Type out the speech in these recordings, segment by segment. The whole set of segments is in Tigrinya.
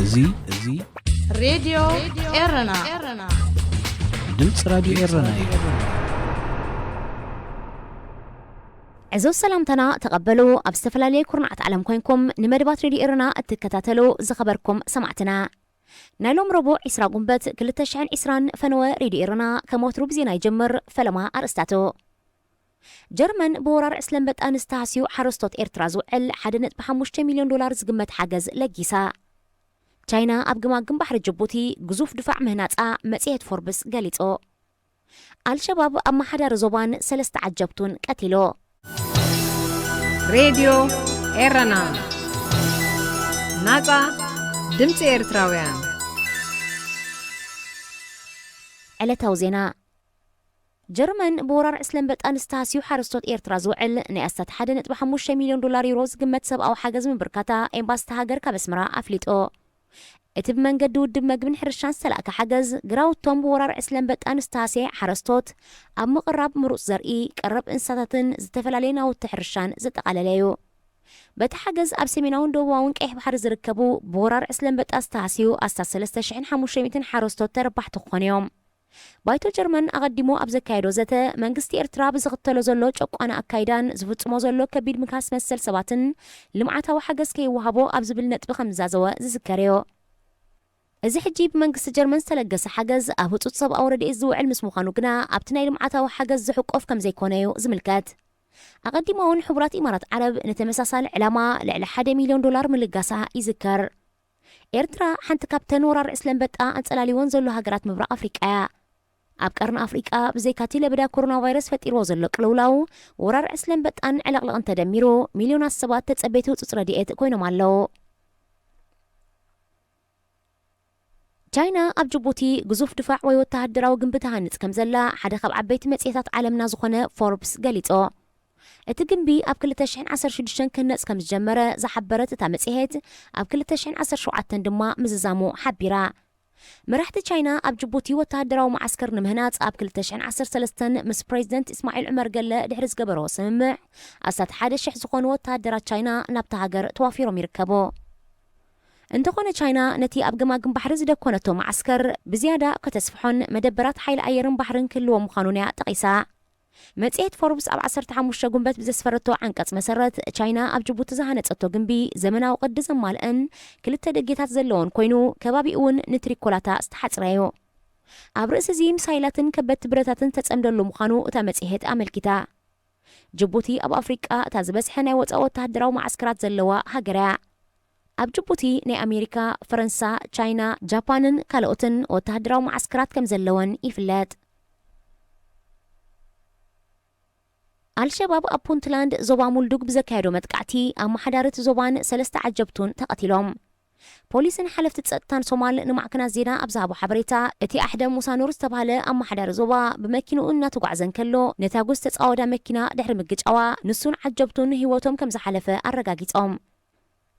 እዚ እዚ ሬድዮ ኤረና፣ ድምፂ ራዲዮ ኤረና እዩ። ዕዙዝ ሰላምታና ተቐበሉ። ኣብ ዝተፈላለየ ኩርናዓት ዓለም ኮይንኩም ንመደባት ሬድዮ ኤረና እትከታተሉ ዝኸበርኩም ሰማዕትና፣ ናይ ሎም ረቡዕ ዕስራ ጉንበት ክልተ ሽሕን ዕስራን ፈነወ ሬድዮ ኤረና ከም ወትሩ ብዜና ይጀምር። ፈለማ ኣርእስታቱ። ጀርመን ብወራር ዕስለ ኣንበጣ ንዝተሃስዩ ሓረስቶት ኤርትራ ዝውዕል ሓደ ነጥቢ ሓሙሽተ ሚልዮን ዶላር ዝግመት ሓገዝ ለጊሳ። ቻይና ኣብ ገማግም ባሕሪ ጅቡቲ ግዙፍ ድፋዕ ምህናጻ መጽሔት ፎርብስ ገሊጹ። ኣልሸባብ ኣመሓዳሪ ዞባን ሰለስተ ዓጀብቱን ቀቲሉ። ሬድዮ ኤረና፣ ናጻ ድምፂ ኤርትራውያን። ዕለታዊ ዜና። ጀርመን ብወራር ዕስለ ኣንበጣ ንዝተሃስዩ ሓረስቶት ኤርትራ ዝውዕል ናይ ኣስታት ሓደ ነጥቢ ሓሙሽተ ሚልዮን ዶላር ዩሮ ዝግመት ሰብኣዊ ሓገዝ ምብርካታ ኤምባሲ እታ ሃገር ካብ ኣስመራ ኣፍሊጡ። እቲ ብመንገዲ ውድብ መግብን ሕርሻን ዝተላእከ ሓገዝ፣ ግራውቶም ብወራር ዕስለ ኣንበጣ ንዝተሃስየ ሓረስቶት ኣብ ምቕራብ ምሩፅ ዘርኢ፣ ቀረብ እንስሳታትን ዝተፈላለየ ናውቲ ሕርሻን ዘጠቓለለ እዩ። በቲ ሓገዝ ኣብ ሰሜናውን ደቡባውን ቀይሕ ባሕሪ ዝርከቡ ብወራር ዕስለ ኣንበጣ ዝተሃስዩ ኣስታት ሰለስተ ሽሕን ሓሙሽተ ሚእትን ሓረስቶት ተረባሕቲ ክኾኑ እዮም። ባይቶ ጀርመን ኣቐዲሙ ኣብ ዘካየዶ ዘተ፣ መንግስቲ ኤርትራ ብዝኽተሎ ዘሎ ጨቋኒ ኣካይዳን ዝፍጽሞ ዘሎ ከቢድ ምክያስ መሰል ሰባትን ልምዓታዊ ሓገዝ ከይወሃቦ ኣብ ዝብል ነጥቢ ከም ዝዛዘወ ዝዝከር እዩ። እዚ ሕጂ ብመንግስቲ ጀርመን ዝተለገሰ ሓገዝ ኣብ ህጹጽ ሰብኣዊ ረድኤት ዝውዕል ምስ ምዃኑ ግና፣ ኣብቲ ናይ ልምዓታዊ ሓገዝ ዝሕቆፍ ከም ዘይኮነ እዩ ዝምልከት። ኣቐዲሙ እውን ሕቡራት ኢማራት ዓረብ ንተመሳሳሊ ዕላማ ልዕሊ ሓደ ሚልዮን ዶላር ምልጋሳ ይዝከር። ኤርትራ ሓንቲ ካብተን ወራር ዕስለ ኣንበጣ ኣንጸላልወን ዘሎ ሃገራት ምብራቕ ኣፍሪቃ እያ። ኣብ ቀርኒ ኣፍሪቃ ብዘይካቲ ለበዳ ኮሮና ቫይረስ ፈጢርዎ ዘሎ ቅልውላው፣ ወራር ዕስለ ኣንበጣን ዕለቕለቕን ተደሚሩ፣ ሚልዮናት ሰባት ተጸበይቲ ህጹጽ ረድኤት ኮይኖም ኣለዉ። ቻይና ኣብ ጅቡቲ ግዙፍ ድፋዕ ወይ ወተሃደራዊ ግንቢ ትሃንጽ ከም ዘላ ሓደ ካብ ዓበይቲ መጽሔታት ዓለምና ዝኾነ ፎርብስ ገሊጹ። እቲ ግንቢ ኣብ ክልተ ሽሕን ዓሰርተ ሽዱሽተን ክህነጽ ከም ዝጀመረ ዝሓበረት እታ መጽሔት፣ ኣብ ክልተ ሽሕን ዓሰርተ ሸውዓተን ድማ ምዝዛሙ ሓቢራ። መራሕቲ ቻይና ኣብ ጅቡቲ ወተሃደራዊ መዓስከር ንምህናጽ ኣብ ክልተ ሽሕን ዓሰርተ ሰለስተን ምስ ፕሬዚደንት እስማዒል ዑመር ገለ ድሕሪ ዝገበርዎ ስምምዕ፣ ኣስታት ሓደ ሽሕ ዝኾኑ ወተሃደራት ቻይና ናብታ ሃገር ተዋፊሮም ይርከቡ። እንተኾነ፣ ቻይና ነቲ ኣብ ገማግም ባሕሪ ዝደኮነቶ መዓስከር ብዝያዳ ከተስፍሖን መደበራት ሓይሊ ኣየርን ባሕርን ክህልዎ ምዃኑን እያ ጠቒሳ። መጽሔት ፎርብስ ኣብ ዓሰርተ ሓሙሽተ ጉንበት ብዘስፈረቶ ዓንቀጽ መሰረት፣ ቻይና ኣብ ጅቡቲ ዝሃነጸቶ ግንቢ ዘመናዊ ቅዲ ዘማልአን ክልተ ደጌታት ዘለዎን ኮይኑ፣ ከባቢኡ እውን ንትሪኮላታ ዝተሓጽረ እዩ። ኣብ ርእሲ እዚ፣ ሚሳይላትን ከበድቲ ብረታትን ተጸምደሉ ምዃኑ እታ መጽሔት ኣመልኪታ። ጅቡቲ ኣብ ኣፍሪቃ እታ ዝበዝሐ ናይ ወጻኢ ወተሃደራዊ መዓስከራት ዘለዋ ሃገር እያ። ኣብ ጅቡቲ ናይ ኣሜሪካ፣ ፈረንሳ፣ ቻይና፣ ጃፓንን ካልኦትን ወተሃደራዊ መዓስከራት ከም ዘለወን ይፍለጥ። ኣልሸባብ ኣብ ፑንትላንድ ዞባ ሙልዱግ ብዘካየዶ መጥቃዕቲ፣ ኣመሓዳሪ እቲ ዞባን ሰለስተ ዓጀብቱን ተቐቲሎም። ፖሊስን ሓለፍቲ ጸጥታን ሶማል ንማዕከናት ዜና ኣብ ዝሃቦ ሓበሬታ፣ እቲ ኣሕደም ሙሳ ኑር ዝተባህለ ኣመሓዳሪ ዞባ ብመኪንኡ እናተጓዕዘ እንከሎ፣ ነታ ጉስ ተጻወዳ መኪና ድሕሪ ምግጫዋ፣ ንሱን ዓጀብቱን ህይወቶም ከም ዝሓለፈ ኣረጋጊጾም።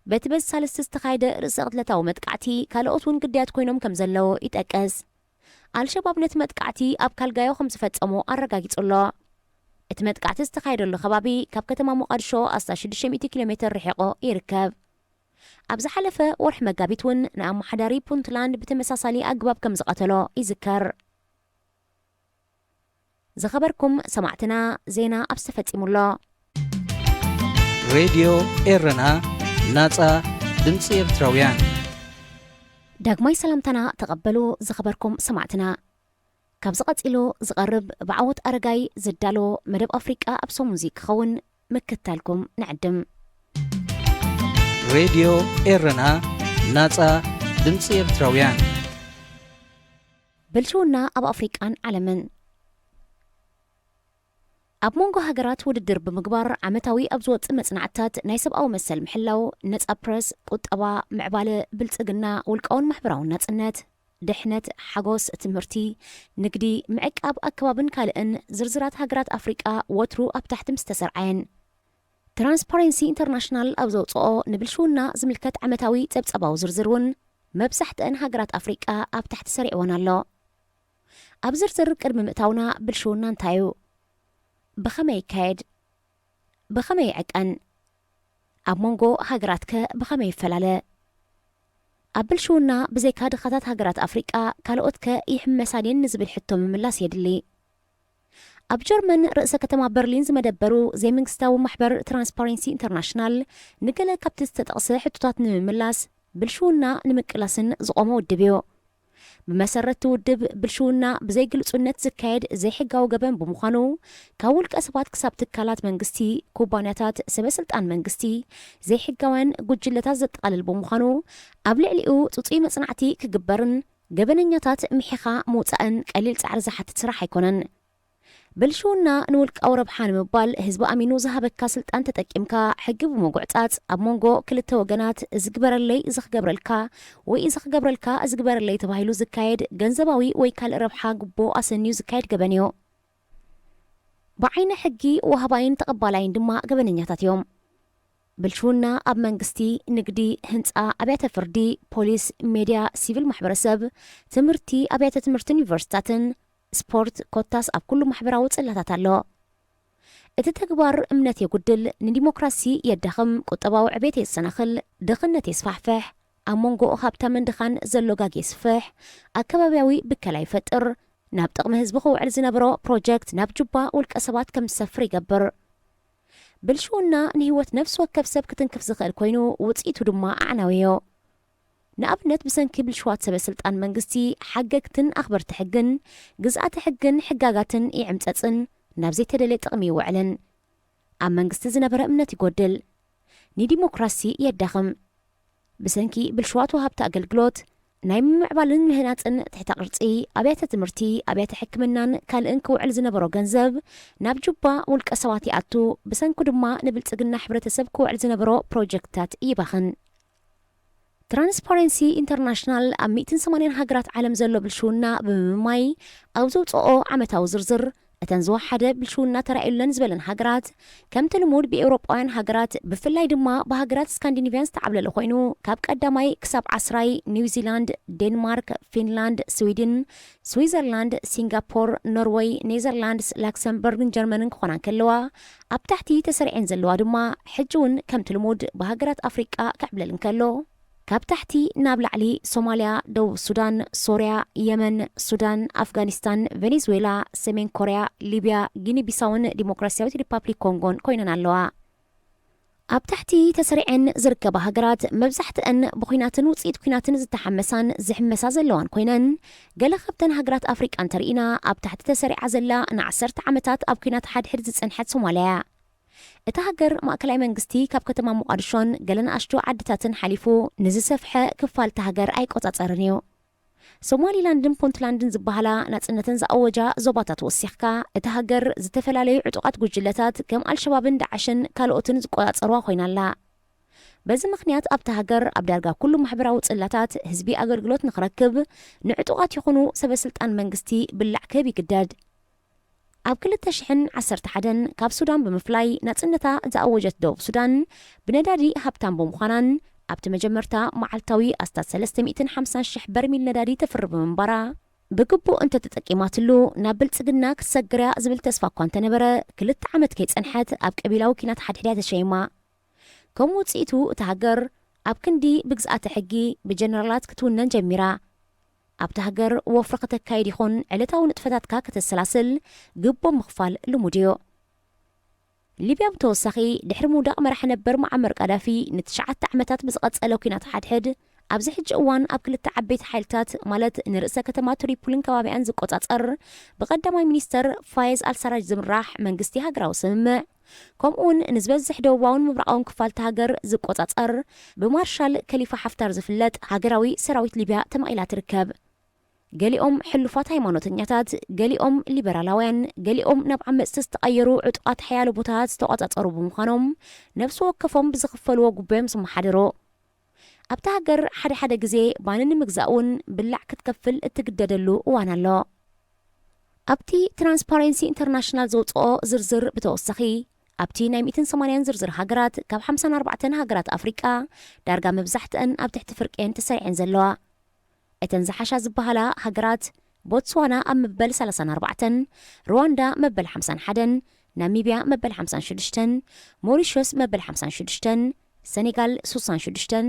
በቲ በዚ ሳልስቲ ዝተኻየደ ርእሰ ቅትለታዊ መጥቃዕቲ፣ ካልኦት እውን ግዳያት ኮይኖም ከም ዘለዉ ይጠቅስ። ኣልሸባብ ነቲ መጥቃዕቲ ኣብ ካልጋዮ ከም ዝፈጸሞ ኣረጋጊጹ ኣሎ። እቲ መጥቃዕቲ ዝተኻየደሉ ከባቢ ካብ ከተማ ሞቓድሾ ኣስታት ሽዱሽተ ሚእቲ ኪሎ ሜትር ርሒቑ ይርከብ። ኣብ ዝሓለፈ ወርሒ መጋቢት እውን ንኣመሓዳሪ ፑንትላንድ ብተመሳሳሊ ኣገባብ ከም ዝቐተሎ ይዝከር። ዝኸበርኩም ሰማዕትና፣ ዜና ኣብዚ ተፈጺሙ ኣሎ። ሬድዮ ኤረና፣ ናጻ ድምጺ ኤርትራውያን። ዳግማይ ሰላምታና ተቐበሉ ዝኸበርኩም ሰማዕትና። ካብዚ ቀጺሉ ዝቐርብ ብዓወት ኣረጋይ ዝዳሎ መደብ ኣፍሪቃ ኣብ ሰሙን እዚ ክኸውን ምክታልኩም ንዕድም። ሬድዮ ኤረና፣ ናጻ ድምጺ ኤርትራውያን። ብልሽውና ኣብ ኣፍሪቃን ዓለምን። ኣብ መንጎ ሃገራት ውድድር ብምግባር ዓመታዊ ኣብ ዝወጽእ መጽናዕትታት ናይ ሰብኣዊ መሰል ምሕላው፣ ነጻ ፕረስ፣ ቁጠባ፣ ምዕባለ፣ ብልጽግና፣ ውልቃውን ማሕበራውን ናጽነት፣ ድሕነት፣ ሓጎስ፣ ትምህርቲ፣ ንግዲ፣ ምዕቃብ ኣከባብን ካልእን ዝርዝራት ሃገራት ኣፍሪቃ ወትሩ ኣብ ታሕቲ ምስ ተሰርዓየን። ትራንስፓረንሲ ኢንተርናሽናል ኣብ ዘውጽኦ ንብልሽውና ዝምልከት ዓመታዊ ጸብጻባዊ ዝርዝር እውን መብዛሕትአን ሃገራት ኣፍሪቃ ኣብ ታሕቲ ሰሪዕወን ኣሎ። ኣብ ዝርዝር ቅድሚ ምእታውና ብልሽውና እንታይ እዩ? ብኸመይ ይካየድ? ብኸመይ ይዕቀን? ኣብ መንጎ ሃገራትከ ብኸመይ ይፈላለ? ኣብ ብልሽውና ብዘይካ ድኻታት ሃገራት ኣፍሪቃ ካልኦት ከ ይሕመሳ ድየን ንዝብል ሕቶ ምምላስ የድሊ። ኣብ ጀርመን ርእሰ ከተማ በርሊን ዝመደበሩ ዘይመንግስታዊ ማሕበር ትራንስፓረንሲ ኢንተርናሽናል ንገለ ካብቲ ዝተጠቕሰ ሕቶታት ንምምላስ ብልሽውና ንምቅላስን ዝቖመ ውድብ እዩ። ብመሰረት እቲ ውድብ ብልሽውና ብዘይ ግልጹነት ዝካየድ ዘይሕጋዊ ገበን ብምዃኑ ካብ ውልቀ ሰባት ክሳብ ትካላት መንግስቲ፣ ኩባንያታት፣ ሰበ ስልጣን መንግስቲ፣ ዘይሕጋውያን ጉጅለታት ዘጠቓልል ብምዃኑ ኣብ ልዕሊኡ ጽጹይ መጽናዕቲ ክግበርን ገበነኛታት ምሒኻ ምውጻእን ቀሊል ጻዕሪ ዝሓትት ስራሕ ኣይኮነን። ብልሽውና ንውልቃዊ ረብሓ ንምባል ህዝቢ ኣሚኑ ዝሃበካ ስልጣን ተጠቂምካ ሕጊ ብምጉዕጻጽ ኣብ መንጎ ክልተ ወገናት እዚ ግበረለይ እዚ ክገብረልካ ወይ እዚ ክገብረልካ እዚ ግበረለይ ተባሂሉ ዝካየድ ገንዘባዊ ወይ ካልእ ረብሓ ግቦ ኣሰንዩ ዝካየድ ገበን እዩ። ብዓይኒ ሕጊ ወሃባይን ተቐባላይን ድማ ገበነኛታት እዮም። ብልሽውና ኣብ መንግስቲ፣ ንግዲ፣ ህንጻ፣ ኣብያተ ፍርዲ፣ ፖሊስ፣ ሜድያ፣ ሲቪል ማሕበረሰብ፣ ትምህርቲ፣ ኣብያተ ትምህርትን ዩኒቨርሲታትን፣ ስፖርት፣ ኮታስ ኣብ ኩሉ ማሕበራዊ ጽላታት ኣሎ። እቲ ተግባር እምነት የጉድል፣ ንዲሞክራሲ የዳኽም፣ ቁጠባዊ ዕቤት የሰናኽል፣ ድኽነት የስፋሕፍሕ፣ ኣብ መንጎ ሃብታምን ድኻን ዘሎ ጋግ የስፍሕ፣ ኣከባቢያዊ ብከላ ይፈጥር፣ ናብ ጥቕሚ ህዝቢ ክውዕል ዝነበሮ ፕሮጀክት ናብ ጁባ ውልቀ ሰባት ከም ዝሰፍር ይገብር። ብልሽውና ንህይወት ነፍሲ ወከፍ ሰብ ክትንክፍ ዝኽእል ኮይኑ ውጽኢቱ ድማ ኣዕናዊ እዩ። ንኣብነት ብሰንኪ ብልሽዋት ሰበ ስልጣን መንግስቲ ሓገግትን ኣኽበርቲ ሕግን ግዝኣተ ሕግን ሕጋጋትን ይዕምጸጽን ናብ ዘይተደልየ ጥቕሚ ይውዕልን ኣብ መንግስቲ ዝነበረ እምነት ይጎድል፣ ንዲሞክራሲ የዳኽም። ብሰንኪ ብልሽዋት ወሃብቲ ኣገልግሎት ናይ ምምዕባልን ምህናጽን ትሕተ ቅርጺ ኣብያተ ትምህርቲ፣ ኣብያተ ሕክምናን ካልእን ክውዕል ዝነበሮ ገንዘብ ናብ ጁባ ውልቀ ሰባት ይኣቱ፣ ብሰንኩ ድማ ንብልጽግና ሕብረተሰብ ክውዕል ዝነበሮ ፕሮጀክትታት ይባኽን። ትራንስፓረንሲ ኢንተርናሽናል ኣብ ሚእትን ሰማንያን ሃገራት ዓለም ዘሎ ብልሽውና ብምምማይ ኣብ ዘውፅኦ ዓመታዊ ዝርዝር እተን ዝወሓደ ብልሽውና ተራእዩለን ዝበለን ሃገራት ከምቲ ልሙድ ብኤውሮጳውያን ሃገራት ብፍላይ ድማ ብሃገራት ስካንዲኒቪያን ዝተዓብለለ ኮይኑ ካብ ቀዳማይ ክሳብ ዓስራይ ኒውዚላንድ፣ ዴንማርክ፣ ፊንላንድ፣ ስዊድን፣ ስዊዘርላንድ፣ ሲንጋፖር፣ ኖርወይ፣ ኔዘርላንድስ፣ ላክሰምበርግን ጀርመንን ክኾና እንከለዋ ኣብ ታሕቲ ተሰሪዐን ዘለዋ ድማ ሕጂ እውን ከምቲ ልሙድ ብሃገራት ኣፍሪቃ ክዕብለል እንከሎ ካብ ታሕቲ ናብ ላዕሊ ሶማልያ፣ ደቡብ ሱዳን፣ ሶርያ፣ የመን፣ ሱዳን፣ ኣፍጋኒስታን፣ ቬኔዙዌላ፣ ሰሜን ኮርያ፣ ሊብያ፣ ጊኒ ቢሳውን ዲሞክራሲያዊት ሪፓብሊክ ኮንጎን ኮይነን ኣለዋ። ኣብ ታሕቲ ተሰሪዐን ዝርከባ ሃገራት መብዛሕትአን ብኲናትን ውፅኢት ኲናትን ዝተሓመሳን ዝሕመሳ ዘለዋን ኮይነን ገለ ካብተን ሃገራት ኣፍሪቃ እንተርኢና ኣብ ታሕቲ ተሰሪዓ ዘላ ንዓሰርተ ዓመታት ኣብ ኲናት ሓድሕድ ዝፀንሐት ሶማልያ እያ። እታ ሃገር ማእከላይ መንግስቲ ካብ ከተማ ሞቓድሾን ገለ ንኣሽቱ ዓድታትን ሓሊፉ ንዝሰፍሐ ክፋል እታ ሃገር ኣይቆጻጸርን እዩ። ሶማሊላንድን ፑንትላንድን ዝበሃላ ናጽነተን ዝኣወጃ ዞባታት ወሲኽካ፣ እታ ሃገር ዝተፈላለዩ ዕጡቓት ጉጅለታት ከም ኣልሸባብን ዳዕሽን ካልኦትን ዝቆጻጸርዋ ኮይና ኣላ። በዚ ምኽንያት ኣብታ ሃገር ኣብ ዳርጋ ኩሉ ማሕበራዊ ጽላታት ህዝቢ ኣገልግሎት ንኽረክብ ንዕጡቓት ይኹኑ ሰበ ስልጣን መንግስቲ ብላዕ ክህብ ይግደድ። ኣብ ክልተ ሽሕን ዓሰርተ ሓደን ካብ ሱዳን ብምፍላይ ናጽነታ ዝኣወጀት ደቡብ ሱዳን ብነዳዲ ሃብታም ብምዃናን ኣብቲ መጀመርታ መዓልታዊ ኣስታት ሰለስተ ሚእትን ሓምሳን ሽሕ በርሚል ነዳዲ ተፍሪ ብምንባራ ብግቡእ እንተተጠቂማትሉ ናብ ብልጽግና ክትሰግር እያ ዝብል ተስፋ እኳ እንተነበረ ክልተ ዓመት ከይጸንሐት ኣብ ቀቢላዊ ኲናት ሓድሕድ እያ ተሸይማ። ከም ውጽኢቱ እታ ሃገር ኣብ ክንዲ ብግዝኣተ ሕጊ ብጀነራላት ክትውነን ጀሚራ። ኣብታ ሃገር ወፍሪ ከተካይድ ይኹን ዕለታዊ ንጥፈታትካ ከተሰላስል ግቦ ምኽፋል ልሙድ እዩ። ሊብያ ብተወሳኺ ድሕሪ ምውዳቕ መራሒ ነበር መዓመር ቃዳፊ ንትሽዓተ ዓመታት ብዝቐጸለ ኲናት ሓድሕድ ኣብዚ ሕጂ እዋን ኣብ ክልተ ዓበይቲ ሓይልታት ማለት ንርእሰ ከተማ ትሪፖልን ከባቢኣን ዝቆጻጸር ብቐዳማይ ሚኒስተር ፋየዝ ኣልሳራጅ ዝምራሕ መንግስቲ ሃገራዊ ስምምዕ ከምኡውን ንዝበዝሕ ደቡባውን ምብራቓውን ክፋል እታ ሃገር ዝቆጻጸር ብማርሻል ከሊፋ ሓፍታር ዝፍለጥ ሃገራዊ ሰራዊት ሊብያ ተማቒላ ትርከብ። ገሊኦም ሕሉፋት ሃይማኖተኛታት፣ ገሊኦም ሊበራላውያን፣ ገሊኦም ናብ ዓመጽቲ ዝተቐየሩ ዕጡቓት ሓያሎ ቦታታት ዝተቆጻጸሩ ብምዃኖም ነብሲ ወከፎም ብዝኽፈልዎ ጉቦ እዮም ዝመሓደሩ። ኣብታ ሃገር ሓደ ሓደ ግዜ ባኒ ንምግዛእ እውን ብላዕ ክትከፍል እትግደደሉ እዋን ኣሎ። ኣብቲ ትራንስፓረንሲ ኢንተርናሽናል ዘውፅኦ ዝርዝር ብተወሳኺ ኣብቲ ናይ ሚእትን ሰማንያን ዝርዝር ሃገራት ካብ ሓምሳን ኣርባዕተን ሃገራት ኣፍሪቃ ዳርጋ መብዛሕትአን ኣብ ትሕቲ ፍርቂ እየን ተሰሪዐን ዘለዋ። እተን ዝሓሻ ዝበሃላ ሃገራት ቦትስዋና ኣብ መበል ሰላሳን ኣርባዕተን፣ ሩዋንዳ መበል ሓምሳን ሓደን፣ ናሚብያ መበል ሓምሳን ሽዱሽተን፣ ሞሪሸስ መበል ሓምሳን ሽዱሽተን፣ ሰኔጋል ሱሳን ሽዱሽተን፣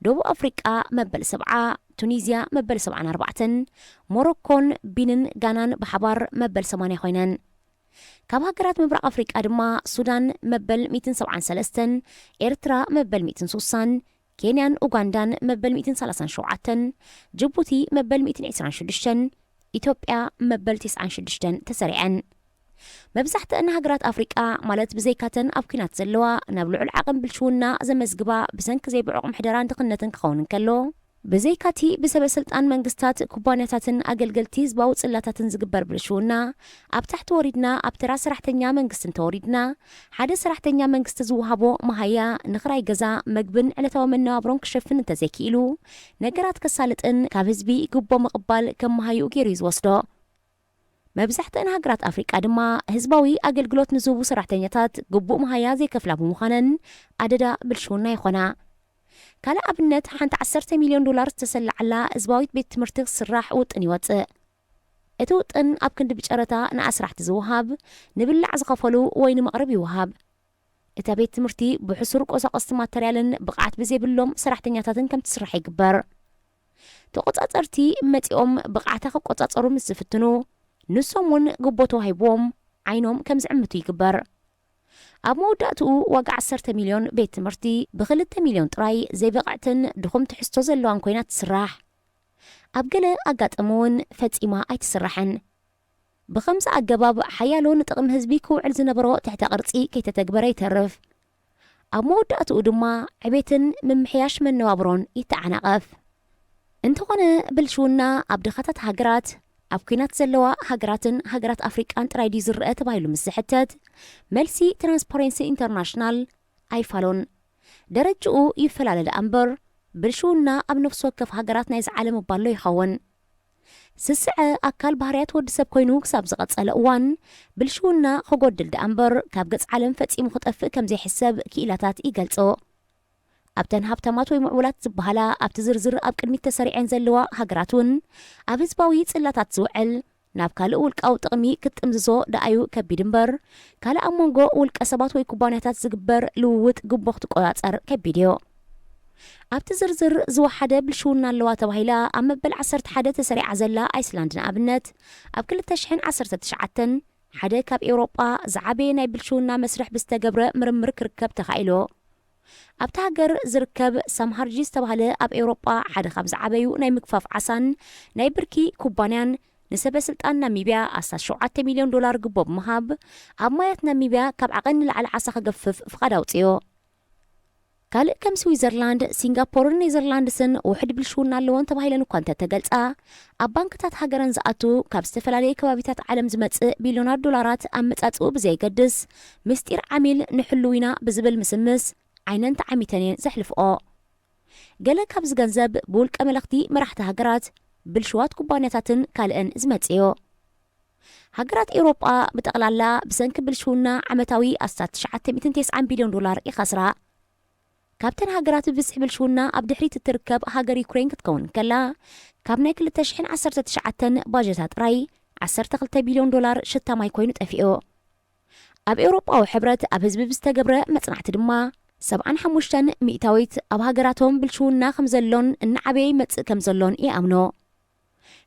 ደቡብ ኣፍሪቃ መበል ሰብዓ፣ ቱኒዝያ መበል ሰብዓን ኣርባዕተን፣ ሞሮኮን ቢንን ጋናን ብሓባር መበል ሰማንያ ኮይነን። ካብ ሃገራት ምብራቕ ኣፍሪቃ ድማ ሱዳን መበል ሚእትን ሰብዓን ሰለስተን፣ ኤርትራ መበል ሚእትን ሱሳን፣ ኬንያን ኡጋንዳን መበል ሚእትን ሰላሳን ሸውዓተን፣ ጅቡቲ መበል ሚእትን ዕስራን ሽዱሽተን፣ ኢትዮጵያ መበል ተስዓን ሽዱሽተን ተሰሪዐን። መብዛሕትአን ሃገራት ኣፍሪቃ፣ ማለት ብዘይካተን ኣብ ኲናት ዘለዋ፣ ናብ ልዑል ዓቐን ብልሽውና ዘመዝግባ፣ ብሰንኪ ዘይብዑቕ ምሕደራን ድኽነትን ክኸውን እንከሎ፣ ብዘይካቲ ብሰበ ስልጣን መንግስታት፣ ኩባንያታትን ኣገልገልቲ ህዝባዊ ጽላታትን ዝግበር ብልሽውና፣ ኣብ ታሕቲ ወሪድና ኣብ ተራ ሰራሕተኛ መንግስቲ እንተወሪድና፣ ሓደ ሰራሕተኛ መንግስቲ ዝወሃቦ መሃያ ንኽራይ ገዛ፣ መግብን ዕለታዊ መነባብሮን ክሸፍን እንተዘይክኢሉ፣ ነገራት ከሳልጥን ካብ ህዝቢ ግቦ ምቕባል ከም መሃይኡ ገይሩ እዩ ዝወስዶ። መብዛሕትአን ሃገራት ኣፍሪቃ ድማ ህዝባዊ ኣገልግሎት ንዝህቡ ሰራሕተኛታት ግቡእ መሃያ ዘይከፍላ ብምዃነን ኣደዳ ብልሽውና ይኾና። ካልእ ኣብነት፣ ሓንቲ ዓሰርተ ሚልዮን ዶላር ዝተሰላዓላ ህዝባዊት ቤት ትምህርቲ ክስራሕ ውጥን ይወጽእ። እቲ ውጥን ኣብ ክንዲ ብጨረታ ንኣስራሕቲ ዝወሃብ፣ ንብላዕ ዝኸፈሉ ወይ ንምቕርብ ይወሃብ። እታ ቤት ትምህርቲ ብሕሱር ቆሳቆስቲ ማተርያልን ብቕዓት ብዘይብሎም ሰራሕተኛታትን ከም ትስራሕ ይግበር። ተቖጻጸርቲ መጺኦም ብቕዓታ ክቆጻጸሩ ምስ ዝፍትኑ፣ ንሶም እውን ግቦ ተዋሂብዎም ዓይኖም ከም ዝዕምቱ ይግበር። ኣብ መወዳእትኡ ዋጋ ዓሰርተ ሚልዮን ቤት ትምህርቲ ብኽልተ ሚልዮን ጥራይ ዘይበቕዕትን ድኹም ትሕዝቶ ዘለዋን ኮይና ትስራሕ። ኣብ ገለ ኣጋጣሚ እውን ፈጺማ ኣይትስራሕን። ብኸምዚ ኣገባብ ሓያሎ ንጥቕሚ ህዝቢ ክውዕል ዝነበሮ ትሕተ ቅርጺ ከይተተግበረ ይተርፍ። ኣብ መወዳእትኡ ድማ ዕቤትን ምምሕያሽ መነባብሮን ይተዓናቐፍ። እንተኾነ ብልሽውና ኣብ ድኻታት ሃገራት፣ ኣብ ኲናት ዘለዋ ሃገራትን ሃገራት ኣፍሪቃን ጥራይ ድዩ ዝረአ ተባሂሉ ምስ ዝሕተት፣ መልሲ ትራንስፓረንሲ ኢንተርናሽናል ኣይፋሉን። ደረጅኡ ይፈላለ ደኣ እምበር፣ ብልሽውና ኣብ ነፍሲ ወከፍ ሃገራት ናይ ዝዓለ ምባሎ ይኸውን። ስስዐ ኣካል ባህርያት ወዲ ሰብ ኮይኑ ክሳብ ዝቐጸለ እዋን፣ ብልሽውና ክጎድል ደኣ እምበር፣ ካብ ገጽ ዓለም ፈጺሙ ክጠፍእ ከም ዘይሕሰብ ክኢላታት ይገልጾ። ኣብተን ሃብታማት ወይ ምዕቡላት ዝበሃላ ኣብቲ ዝርዝር ኣብ ቅድሚት ተሰሪዐን ዘለዋ ሃገራት እውን፣ ኣብ ህዝባዊ ጽላታት ዝውዕል፣ ናብ ካልእ ውልቃዊ ጥቕሚ ክትጥምዝዞ ደኣዩ ከቢድ እምበር፣ ካልእ ኣብ መንጎ ውልቀ ሰባት ወይ ኩባንያታት ዝግበር ልውውጥ ግቦ ክትቆጻጸር ከቢድ እዩ። ኣብቲ ዝርዝር ዝወሓደ ብልሽውና ኣለዋ ተባሂላ ኣብ መበል ዓሰርተ ሓደ ተሰሪዓ ዘላ ኣይስላንድ ንኣብነት፣ ኣብ ክልተ ሽሕን ዓሰርተ ትሽዓተን ሓደ ካብ ኤውሮጳ ዝዓበየ ናይ ብልሽውና መስርሕ ብዝተገብረ ምርምር ክርከብ ተኻኢሉ። ኣብታ ሃገር ዝርከብ ሳምሃርጂ ዝተባህለ ኣብ ኤውሮጳ ሓደ ካብ ዝዓበዩ ናይ ምግፋፍ ዓሳን ናይ ብርኪ ኩባንያን ንሰበ ስልጣን ናሚብያ ኣስታት ሸውዓተ ሚልዮን ዶላር ግቦ ብምሃብ ኣብ ማያት ናሚብያ ካብ ዓቐን ንላዕሊ ዓሳ ክገፍፍ ፍቓድ ኣውጽኡ። ካልእ ከም ስዊዘርላንድ፣ ሲንጋፖርን ኔዘርላንድስን ውሕድ ብልሽውና ኣለወን ተባሂለን እኳ እንተተገልጻ፣ ኣብ ባንክታት ሃገረን ዝኣቱ ካብ ዝተፈላለየ ከባቢታት ዓለም ዝመጽእ ቢልዮናት ዶላራት ኣመጻጽኡ ብዘየገድስ፣ ምስጢር ዓሚል ንሕልው ኢና ብዝብል ምስምስ ዓይነን ተዓሚተን እየን ዘሕልፍኦ። ገለ ካብዚ ገንዘብ ብውልቀ መለኽቲ መራሕቲ ሃገራት፣ ብልሽዋት ኩባንያታትን ካልእን ዝመጽእ እዩ። ሃገራት ኤውሮጳ ብጠቕላላ ብሰንኪ ብልሽውና ዓመታዊ ኣስታት ትሽዓተ ሚእትን ተስዓን ቢልዮን ዶላር ይኸስራ። ካብተን ሃገራት ብብዝሒ ብልሽውና ኣብ ድሕሪት እትርከብ ሃገር ዩክሬን ክትከውን እንከላ፣ ካብ ናይ ክልተ ሽሕን ዓሰርተ ትሽዓተን ባጀታ ጥራይ ዓሰርተ ክልተ ቢልዮን ዶላር ሽታ ማይ ኮይኑ ጠፊኡ። ኣብ ኤውሮጳዊ ሕብረት ኣብ ህዝቢ ብዝተገብረ መጽናዕቲ ድማ፣ ሰብዓን ሓሙሽተን ሚእታዊት ኣብ ሃገራቶም ብልሽውና ከም ዘሎን እናዓበየ ይመጽእ ከም ዘሎን ይኣምኑ።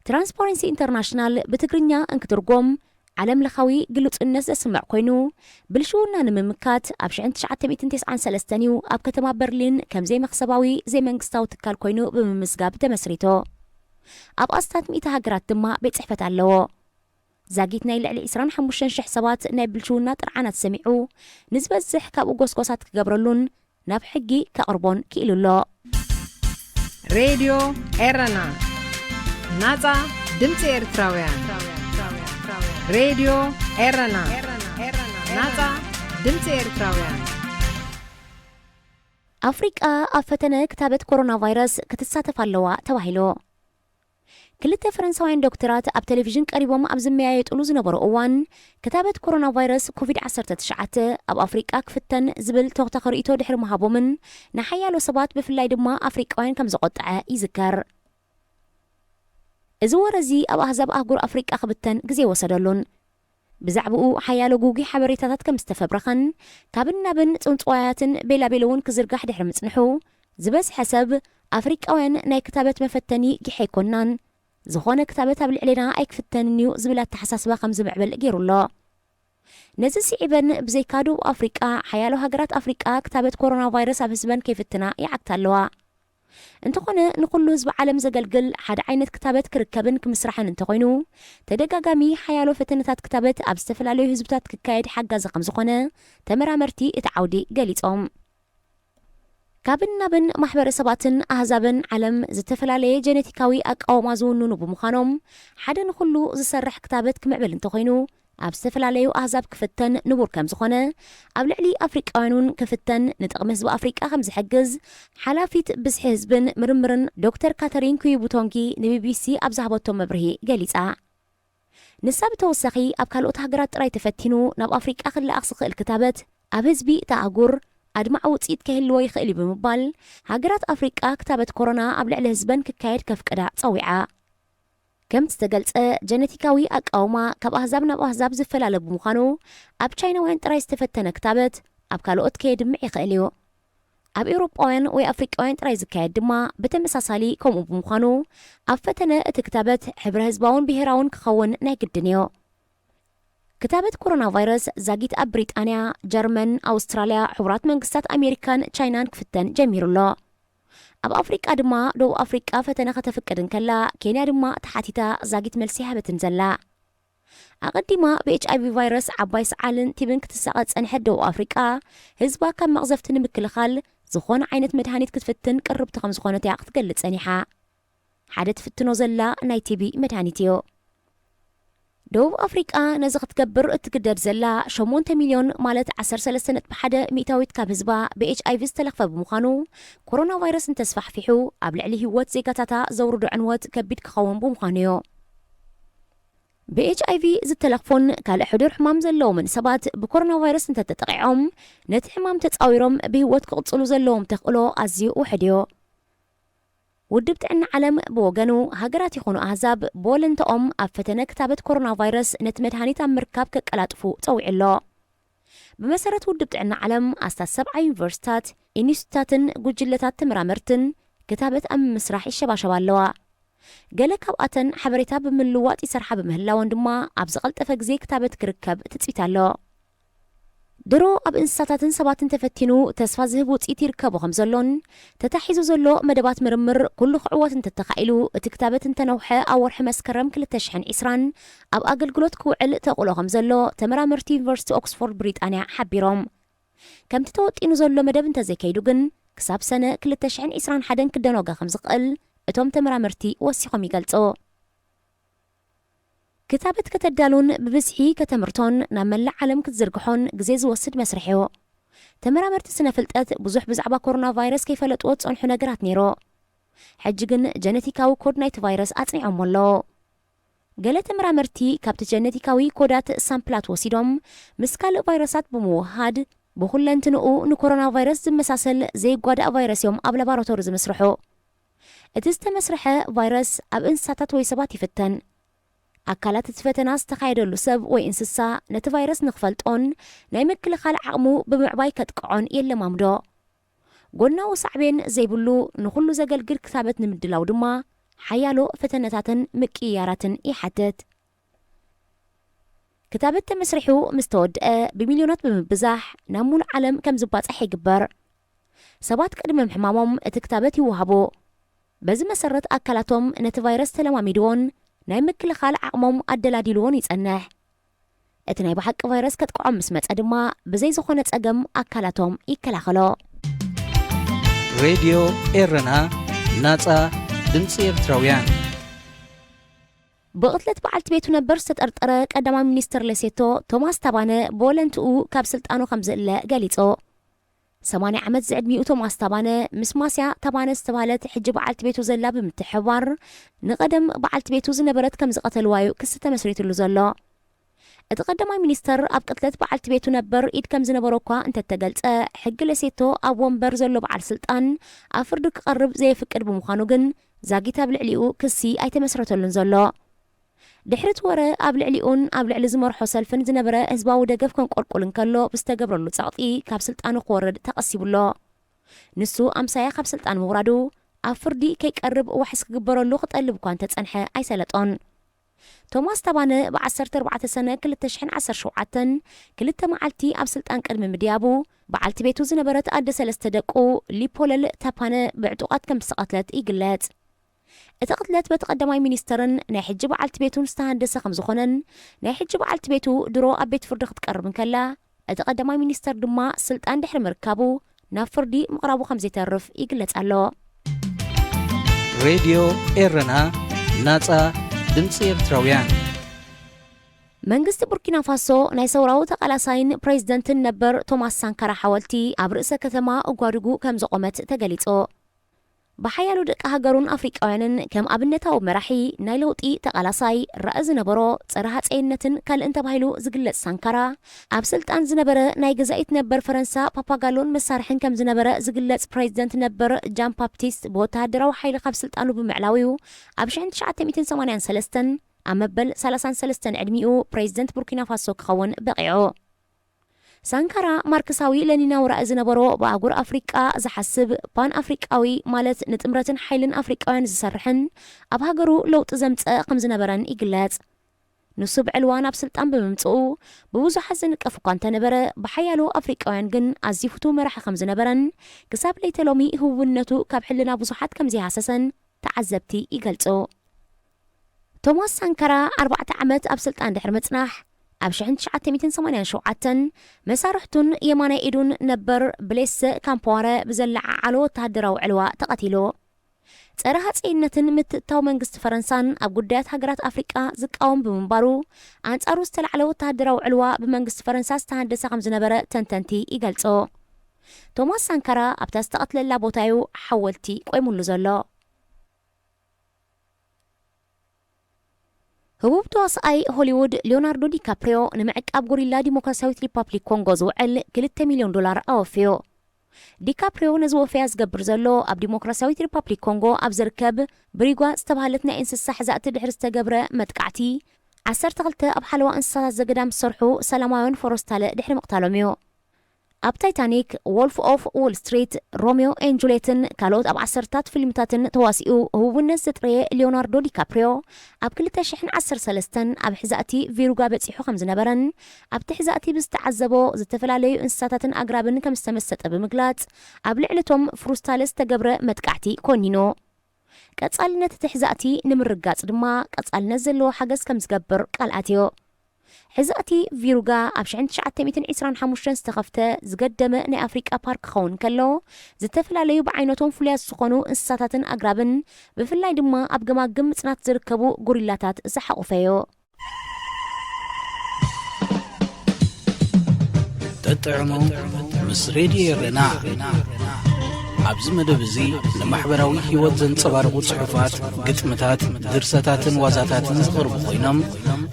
ትራንስፓረንሲ ኢንተርናሽናል ብትግርኛ እንክትርጎም፣ ዓለም ለኻዊ ግሉጽነት ዘስምዕ ኮይኑ፣ ብልሽውና ንምምካት ኣብ ሽሕን ትሽዓተ ሚእትን ተስዓን ሰለስተን እዩ ኣብ ከተማ በርሊን ከም ዘይመኽሰባዊ ዘይመንግስታዊ ትካል ኮይኑ ብምምዝጋብ ተመስሪቱ። ኣብ ኣስታት ሚእቲ ሃገራት ድማ ቤት ጽሕፈት ኣለዎ። ዛጊት ናይ ልዕሊ ዕስራን ሓሙሽተን ሽሕ ሰባት ናይ ብልሽውና ጥርዓናት ሰሚዑ፣ ንዝበዝሕ ካብኡ ጎስጎሳት ክገብረሉን ናብ ሕጊ ከቕርቦን ክኢሉ ኣሎ። ሬድዮ ኤረና፣ ናጻ ድምጺ ኤርትራውያን። ሬድዮ ኤረና፣ ናጻ ድምጺ ኤርትራውያን። ኣፍሪቃ ኣብ ፈተነ ክታበት ኮሮና ቫይረስ ክትሳተፍ ኣለዋ ተባሂሉ። ክልተ ፈረንሳውያን ዶክተራት ኣብ ቴሌቪዥን ቀሪቦም ኣብ ዝመያየጡሉ ዝነበሩ እዋን፣ ክታበት ኮሮና ቫይረስ ኮቪድ ዓሰርተ ትሽዓተ ኣብ ኣፍሪቃ ክፍተን ዝብል ተኽተኸ ርእይቶ ድሕሪ ምሃቦምን ንሓያሎ ሰባት ብፍላይ ድማ ኣፍሪቃውያን ከም ዘቖጠዐ ይዝከር። እዚ ወረ እዚ ኣብ ኣህዛብ ኣህጉር ኣፍሪቃ ክብተን ግዜ ወሰደሉን። ብዛዕባኡ ሓያሎ ጉጉይ ሓበሬታታት ከም ዝተፈብረኸን፣ ካብን ናብን ጽውጽዋያትን ቤላቤሎ እውን ክዝርጋሕ ድሕሪ ምጽንሑ፣ ዝበዝሐ ሰብ ኣፍሪቃውያን ናይ ክታበት መፈተኒ ጊሐ ኣይኮናን፣ ዝኾነ ክታበት ኣብ ልዕሌና ኣይክፍተንን እዩ ዝብል ኣተሓሳስባ ከም ዝምዕብል ገይሩ ኣሎ። ነዚ ስዒበን ብዘይካ ደቡብ ኣፍሪቃ፣ ሓያሎ ሃገራት ኣፍሪቃ ክታበት ኮሮና ቫይረስ ኣብ ህዝበን ከይፍትና ይዓግታ ኣለዋ። እንተኾነ ንኹሉ ህዝቢ ዓለም ዘገልግል ሓደ ዓይነት ክታበት ክርከብን ክምስራሕን እንተኾይኑ፣ ተደጋጋሚ ሓያሎ ፈተነታት ክታበት ኣብ ዝተፈላለዩ ህዝብታት ክካየድ ሓጋዚ ከም ዝኾነ ተመራመርቲ እቲ ዓውዲ ገሊጾም። ካብን ናብን ማሕበረሰባትን ኣህዛብን ዓለም ዝተፈላለየ ጀነቲካዊ ኣቃውማ ዝውንኑ ብምዃኖም፣ ሓደ ንኹሉ ዝሰርሕ ክታበት ክምዕብል እንተኾይኑ፣ ኣብ ዝተፈላለዩ ኣህዛብ ክፍተን ንቡር ከም ዝኾነ፣ ኣብ ልዕሊ ኣፍሪቃውያን እውን ክፍተን ንጥቕሚ ህዝቢ ኣፍሪቃ ከም ዝሕግዝ፣ ሓላፊት ብዝሒ ህዝብን ምርምርን ዶክተር ካተሪን ኩይቡቶንጊ ንቢቢሲ ኣብ ዝሃበቶ መብርሂ ገሊጻ። ንሳ ብተወሳኺ፣ ኣብ ካልኦት ሃገራት ጥራይ ተፈቲኑ ናብ ኣፍሪቃ ክለኣኽ ዝኽእል ክታበት፣ ኣብ ህዝቢ እታ ኣህጉር ኣድማዒ ውጽኢት ከይህልዎ ይኽእል እዩ ብምባል፣ ሃገራት ኣፍሪቃ ክታበት ኮሮና ኣብ ልዕሊ ህዝበን ክካየድ ከፍቅዳ ጸዊዓ። ከምቲ ዝተገልጸ፣ ጀነቲካዊ ኣቃውማ ካብ ኣህዛብ ናብ ኣህዛብ ዝፈላለ ብምዃኑ፣ ኣብ ቻይናውያን ጥራይ ዝተፈተነ ክታበት ኣብ ካልኦት ከየድምዕ ይኽእል እዩ። ኣብ ኤውሮጳውያን ወይ ኣፍሪቃውያን ጥራይ ዝካየድ ድማ ብተመሳሳሊ ከምኡ ብምዃኑ፣ ኣብ ፈተነ እቲ ክታበት ሕብረ ህዝባውን ብሄራውን ክኸውን ናይ ግድን እዩ። ክታበት ኮሮና ቫይረስ ዛጊት ኣብ ብሪጣንያ፣ ጀርመን፣ ኣውስትራልያ፣ ሕቡራት መንግስታት ኣሜሪካን ቻይናን ክፍተን ጀሚሩ ኣሎ። ኣብ ኣፍሪቃ ድማ ደቡብ ኣፍሪቃ ፈተነ ከተፍቅድ እንከላ፣ ኬንያ ድማ ተሓቲታ ዛጊት መልሲ ሃበትን ዘላ። ኣቐዲማ ብኤች ኣይ ቪ ቫይረስ ዓባይ ሰዓልን ቲብን ክትሳቐ ዝጸንሐት ደቡብ ኣፍሪቃ፣ ህዝባ ካብ መቕዘፍቲ ንምክልኻል ዝኾነ ዓይነት መድሃኒት ክትፍትን ቅርብቲ ከም ዝኾነት እያ ክትገልጽ ጸኒሓ። ሓደ ትፍትኖ ዘላ ናይ ቲቢ መድሃኒት እዩ። ደቡብ ኣፍሪቃ ነዚ ክትገብር እትግደድ ዘላ ሸሞንተ ሚልዮን ማለት ዓሰርተ ሰለስተ ነጥቢ ሓደ ሚእታዊት ካብ ህዝባ ብኤች ኣይ ቪ ዝተለኽፈ ብምዃኑ፣ ኮሮና ቫይረስ እንተስፋሕፊሑ ኣብ ልዕሊ ህይወት ዜጋታታ ዘውርዶ ዕንወት ከቢድ ክኸውን ብምዃኑ እዩ። ብኤች ኣይ ቪ ዝተለኽፉን ካልእ ሕዱር ሕማም ዘለዎምን ሰባት ብኮሮና ቫይረስ እንተተጠቒዖም፣ ነቲ ሕማም ተጻዊሮም ብህይወት ክቕጽሉ ዘለዎም ተኽእሎ ኣዝዩ ውሑድ እዩ። ውድብ ጥዕና ዓለም ብወገኑ፣ ሃገራት ይኹኑ ኣህዛብ ብወለንተኦም ኣብ ፈተነ ክታበት ኮሮና ቫይረስ ነቲ መድሃኒት ኣብ ምርካብ ከቀላጥፉ ጸዊዑ ኣሎ። ብመሰረት ውድብ ጥዕና ዓለም፣ ኣስታት ሰብዓ ዩኒቨርሲታት፣ ኢንስቲቱታትን ጉጅለታት ተመራመርትን ክታበት ኣብ ምምስራሕ ይሸባሸባ ኣለዋ። ገለ ካብኣተን ሓበሬታ ብምልውዋጥ ይሰርሓ ብምህላወን ድማ፣ ኣብ ዝቐልጠፈ ግዜ ክታበት ክርከብ ትጽቢት ኣሎ። ድሮ ኣብ እንስሳታትን ሰባትን ተፈቲኑ ተስፋ ዝህብ ውጽኢት ይርከቦ ከም ዘሎን፣ ተታሒዙ ዘሎ መደባት ምርምር ኩሉ ክዕወት እንተተኻኢሉ፣ እቲ ክታበት እንተነውሐ ኣብ ወርሒ መስከረም ክልተ ሽሕን ዕስራን ኣብ ኣገልግሎት ክውዕል ተኽእሎ ከም ዘሎ ተመራመርቲ ዩኒቨርሲቲ ኦክስፎርድ ብሪጣንያ ሓቢሮም። ከምቲ ተወጢኑ ዘሎ መደብ እንተዘይከይዱ ግን፣ ክሳብ ሰነ ክልተ ሽሕን ዕስራን ሓደን ክደናጎ ከም ዝኽእል እቶም ተመራመርቲ ወሲኾም ይገልጹ። ክታበት ከተዳሉን ብብዝሒ ከተምርቶን ናብ መላእ ዓለም ክትዝርግሖን ግዜ ዝወስድ መስርሕ እዩ። ተመራመርቲ ስነ ፍልጠት ብዙሕ ብዛዕባ ኮሮና ቫይረስ ከይፈለጥዎ ዝጸንሑ ነገራት ነይሩ። ሕጂ ግን ጀነቲካዊ ኮድ ናይቲ ቫይረስ ኣጽኒዖሞ ኣለዉ። ገለ ተመራመርቲ ካብቲ ጀነቲካዊ ኮዳት ሳምፕላት ወሲዶም፣ ምስ ካልእ ቫይረሳት ብምውህሃድ፣ ብኹለንትንኡ ንኮሮና ቫይረስ ዝመሳሰል ዘይጓዳእ ቫይረስ እዮም ኣብ ላቦራቶሪ ዝምስርሑ። እቲ ዝተመስርሐ ቫይረስ ኣብ እንስሳታት ወይ ሰባት ይፍተን። ኣካላት እቲ ፈተና ዝተኻየደሉ ሰብ ወይ እንስሳ ነቲ ቫይረስ ንኽፈልጦን ናይ ምክልኻል ዓቕሙ ብምዕባይ ከጥቅዖን የለማምዶ። ጎናዊ ሳዕቤን ዘይብሉ ንኹሉ ዘገልግል ክታበት ንምድላው ድማ ሓያሎ ፈተነታትን ምቅይያራትን ይሓትት። ክታበት ተመስሪሑ ምስ ተወድአ ብሚልዮናት ብምብዛሕ ናብ ሙሉእ ዓለም ከም ዝባጻሕ ይግበር። ሰባት ቅድሚ ምሕማሞም እቲ ክታበት ይወሃቡ። በዚ መሰረት ኣካላቶም ነቲ ቫይረስ ተለማሚድዎን ናይ ምክልኻል ዓቕሞም ኣደላዲልዎን ይጸንሕ። እቲ ናይ ብሓቂ ቫይረስ ከጥቅዖም ምስ መጸ ድማ ብዘይ ዝኾነ ጸገም ኣካላቶም ይከላኸሎ። ሬድዮ ኤረና፣ ናጻ ድምጺ ኤርትራውያን። ብቕትለት በዓልቲ ቤቱ ነበር ዝተጠርጠረ ቀዳማይ ሚኒስተር ሌሴቶ ቶማስ ታባነ ብወለንትኡ ካብ ስልጣኑ ከም ዝእለ ገሊጹ። ሰማንያ ዓመት ዝዕድሚኡ ቶማስ ታባነ ምስ ማስያ ታባነ ዝተባህለት ሕጂ በዓልቲ ቤቱ ዘላ ብምትሕብባር ንቐደም በዓልቲ ቤቱ ዝነበረት ከም ዝቐተልዋ እዩ ክሲ ተመስሪትሉ ዘሎ። እቲ ቀዳማይ ሚኒስተር ኣብ ቅትለት በዓልቲ ቤቱ ነበር ኢድ ከም ዝነበሮ እኳ እንተተገልጸ፣ ሕጊ ሌሴቶ ኣብ ወንበር ዘሎ በዓል ስልጣን ኣብ ፍርዲ ክቐርብ ዘየፍቅድ ብምዃኑ ግን ዛጊት ኣብ ልዕሊኡ ክሲ ኣይተመስረተሉን ዘሎ። ድሕሪ እቲ ወረ ኣብ ልዕሊኡን ኣብ ልዕሊ ዝመርሖ ሰልፍን ዝነበረ ህዝባዊ ደገፍ ከንቆልቁል እንከሎ ብዝተገብረሉ ጸቕጢ ካብ ስልጣኑ ክወርድ ተቐሲቡ ኣሎ። ንሱ ኣምሳያ ካብ ስልጣን ምውራዱ ኣብ ፍርዲ ከይቀርብ ዋሕስ ክግበረሉ ክጠልብ እኳ እንተጸንሐ ኣይሰለጦን። ቶማስ ታባነ ብ ዓሰርተ ኣርባዕተ ሰነ ክልተ ሽሕን ዓሰርተ ሸውዓተን ክልተ መዓልቲ ኣብ ስልጣን ቅድሚ ምድያቡ፣ በዓልቲ ቤቱ ዝነበረት ኣደ ሰለስተ ደቁ ሊፖለል ታፓነ ብዕጡቓት ከም ዝተቐትለት ይግለጽ። እቲ ቅትለት በቲ ቀዳማይ ሚኒስተርን ናይ ሕጂ በዓልቲ ቤቱን ዝተሃንደሰ ከም ዝኾነን ናይ ሕጂ በዓልቲ ቤቱ ድሮ ኣብ ቤት ፍርዲ ክትቀርብ እንከላ፣ እቲ ቀዳማይ ሚኒስተር ድማ ስልጣን ድሕሪ ምርካቡ ናብ ፍርዲ ምቕራቡ ከም ዘይተርፍ ይግለጽ ኣሎ። ሬድዮ ኤረና፣ ናጻ ድምጺ ኤርትራውያን። መንግስቲ ቡርኪና ፋሶ ናይ ሰውራዊ ተቓላሳይን ፕሬዝደንትን ነበር ቶማስ ሳንካራ ሓወልቲ ኣብ ርእሰ ከተማ ኡጓዱጉ ከም ዘቖመት ተገሊጹ። ብሓያሎ ደቂ ሃገሩን ኣፍሪቃውያንን ከም ኣብነታዊ መራሒ ናይ ለውጢ ተቓላሳይ ራኢ ዝነበሮ፣ ጸረ ሃጸይነትን ካልእን ተባሂሉ ዝግለጽ ሳንካራ፣ ኣብ ስልጣን ዝነበረ ናይ ገዛኢት ነበር ፈረንሳ ፓፓጋሎን መሳርሕን ከም ዝነበረ ዝግለጽ ፕሬዝደንት ነበር ጃን ባፕቲስት ብወተሃደራዊ ሓይሊ ካብ ስልጣኑ ብምዕላው'ዩ ኣብ ሽሕን ትሽዓተ ሚእትን ሰማንያን ሰለስተን ኣብ መበል ሰላሳን ሰለስተን ዕድሚኡ ፕሬዝደንት ቡርኪና ፋሶ ክኸውን በቒዑ። ሳንካራ ማርክሳዊ ለኒናዊ ራኢ ዝነበሮ፣ ብኣህጉር ኣፍሪቃ ዝሓስብ፣ ፓን ኣፍሪቃዊ ማለት ንጥምረትን ሓይልን ኣፍሪቃውያን ዝሰርሕን ኣብ ሃገሩ ለውጢ ዘምጸ ከም ዝነበረን ይግለጽ። ንሱ ብዕልዋ ናብ ስልጣን ብምምጽኡ ብብዙሓት ዝንቀፍ እኳ እንተነበረ፣ ብሓያሎ ኣፍሪቃውያን ግን ኣዝዩ ፍቱው መራሒ ከም ዝነበረን ክሳብ ለይተ ሎሚ ህውነቱ ካብ ሕልና ብዙሓት ከም ዘይሃሰሰን ተዓዘብቲ ይገልጹ። ቶማስ ሳንካራ ኣርባዕተ ዓመት ኣብ ስልጣን ድሕሪ ምጽናሕ፣ ኣብ ሽሕን ትሽዓተ ሚእትን ሰማንያን ሸውዓተን መሳርሕቱን የማናይ ኢዱን ነበር ብሌሰ ካምፖዋረ ብዘለዓዓሎ ወተሃደራዊ ዕልዋ ተቐቲሉ። ጸረ ሃጸይነትን ምትእትታው መንግስቲ ፈረንሳን ኣብ ጉዳያት ሃገራት ኣፍሪቃ ዝቃወም ብምንባሩ፣ ኣንጻሩ ዝተላዕለ ወተሃደራዊ ዕልዋ ብመንግስቲ ፈረንሳ ዝተሃንደሰ ከም ዝነበረ ተንተንቲ ይገልጹ። ቶማስ ሳንካራ ኣብታ ዝተቐትለላ ቦታ'ዩ ሓወልቲ ቆይሙሉ ዘሎ። ህቡብ ተዋስኣይ ሆሊውድ ሊዮናርዶ ዲካፕሪዮ ንምዕቃብ ጎሪላ ዲሞክራሲያዊት ሪፓብሊክ ኮንጎ ዝውዕል ክልተ ሚልዮን ዶላር ኣወፍዮ። ዲካፕሪዮ ነዚ ወፈያ ዝገብር ዘሎ ኣብ ዲሞክራሲያዊት ሪፓብሊክ ኮንጎ ኣብ ዝርከብ ብሪጓ ዝተባህለት ናይ እንስሳ ሕዛእቲ ድሕሪ ዝተገብረ መጥቃዕቲ፣ ዓሰርተ ክልተ ኣብ ሓለዋ እንስሳታት ዘገዳም ዝሰርሑ ሰላማውያን ፎረስታለ ድሕሪ ምቕታሎም እዩ። ኣብ ታይታኒክ፣ ዎልፍ ኦፍ ዎል ስትሪት፣ ሮሚዮ ኤን ጁልየትን ካልኦት ኣብ ዓሰርታት ፊልምታትን ተዋሲኡ ህቡብነት ዘጥረየ ሊዮናርዶ ዲካፕሪዮ፣ ኣብ ክልተ ሽሕን ዓሰርተ ሰለስተን ኣብ ሕዛእቲ ቪሩጋ በጺሑ ከም ዝነበረን ኣብቲ ሕዛእቲ ብዝተዓዘቦ ዝተፈላለዩ እንስሳታትን ኣግራብን ከም ዝተመሰጠ ብምግላጽ፣ ኣብ ልዕሊ ቶም ፍሩስታለ ዝተገብረ መጥቃዕቲ ኮኒኑ። ቀጻልነት እቲ ሕዛእቲ ንምርጋጽ ድማ ቀጻልነት ዘለዎ ሓገዝ ከም ዝገብር ቃል ኣትዮ። ሕዛእቲ ቪሩጋ ኣብ ሽሕን ትሽዓተ ሚእትን ዕስራን ሓሙሽተን ዝተኸፍተ ዝገደመ ናይ ኣፍሪቃ ፓርክ ክኸውን ከሎ፣ ዝተፈላለዩ ብዓይነቶም ፍሉያት ዝኾኑ እንስሳታትን ኣግራብን፣ ብፍላይ ድማ ኣብ ገማግም ምጽናት ዝርከቡ ጎሪላታት ዝሓቖፈ እዩ። ጠጥዕሙ ምስ ሬድዮ ኤረና። ኣብዚ መደብ እዚ ንማሕበራዊ ህይወት ዘንጸባርቑ ጽሑፋት፣ ግጥምታት፣ ድርሰታትን ዋዛታትን ዝቐርቡ ኮይኖም፣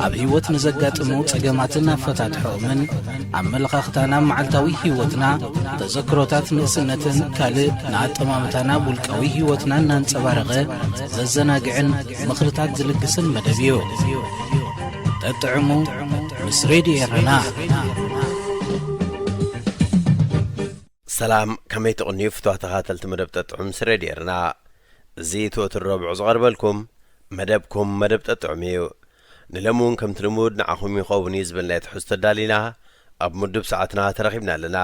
ኣብ ህይወት ንዘጋጥሙ ጸገማትን ኣፈታትሖኦምን፣ ኣመለኻኽታና ኣብ መዓልታዊ ህይወትና፣ ተዘክሮታት ንእስነትን ካልእ ንኣጠማምታና ኣብ ውልቃዊ ህይወትና እናንጸባረቐ ዘዘናግዕን ምኽርታት ዝልግስን መደብ እዩ። ጠጥዕሙ ምስ ሬድዮ ኤረና። ሰላም፣ ከመይ ትቕንዩ ፍትዋ ተኻተልቲ መደብ ጠጥዑም ምስ ሬድዮ ኤረና? እዚ እቲ ወትር ረብዑ ዝቐርበልኩም መደብኩም መደብ ጠጥዑም እዩ። ንለሚ እውን ከምቲ ልሙድ ንዓኹም ይኸውን እዩ ዝበልናዮ ትሕዝቶ ኣዳሊና ኣብ ምዱብ ሰዓትና ተረኺብና ኣለና።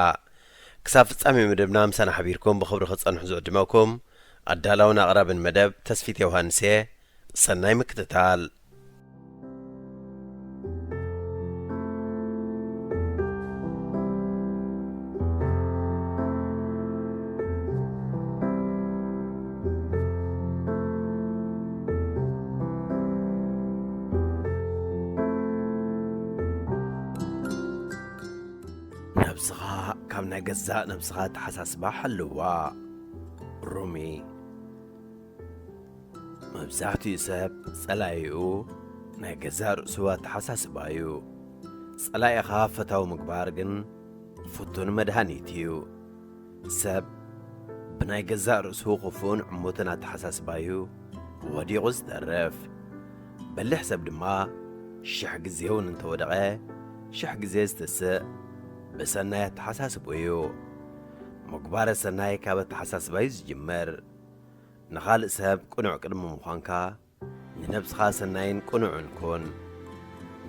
ክሳብ ፍጻሜ መደብና ምሳና ሓቢርኩም ብኽብሪ ክትጸንሑ ዝዕድመኩም ኣዳላውን ኣቕራብን መደብ ተስፊት ዮሃንስ እየ። ሰናይ ምክትታል። ነብስኻ ካብ ናይ ገዛእ ነብስኻ ኣተሓሳስባ ሓልዋ። ሩሚ። መብዛሕትኡ ሰብ ጸላኢኡ ናይ ገዛእ ርእሱ ኣተሓሳስባ እዩ። ጸላኢኻ ፈታዊ ምግባር ግን ፍቱን መድሃኒት እዩ። ሰብ ብናይ ገዛእ ርእሱ ክፉእን ዕሙትን ኣተሓሳስባ እዩ ወዲቑ ዝተርፍ። በሊሕ ሰብ ድማ ሽሕ ግዜ እውን እንተወደቐ፣ ሽሕ ግዜ ዝትስእ ብሰናይ ኣተሓሳስቡ እዩ። ምግባረ ሰናይ ካብ ኣተሓሳስባ እዩ ዝጅምር። ንኻልእ ሰብ ቅኑዕ ቅድሚ ምዃንካ፣ ንነብስኻ ሰናይን ቅኑዕን ኩን።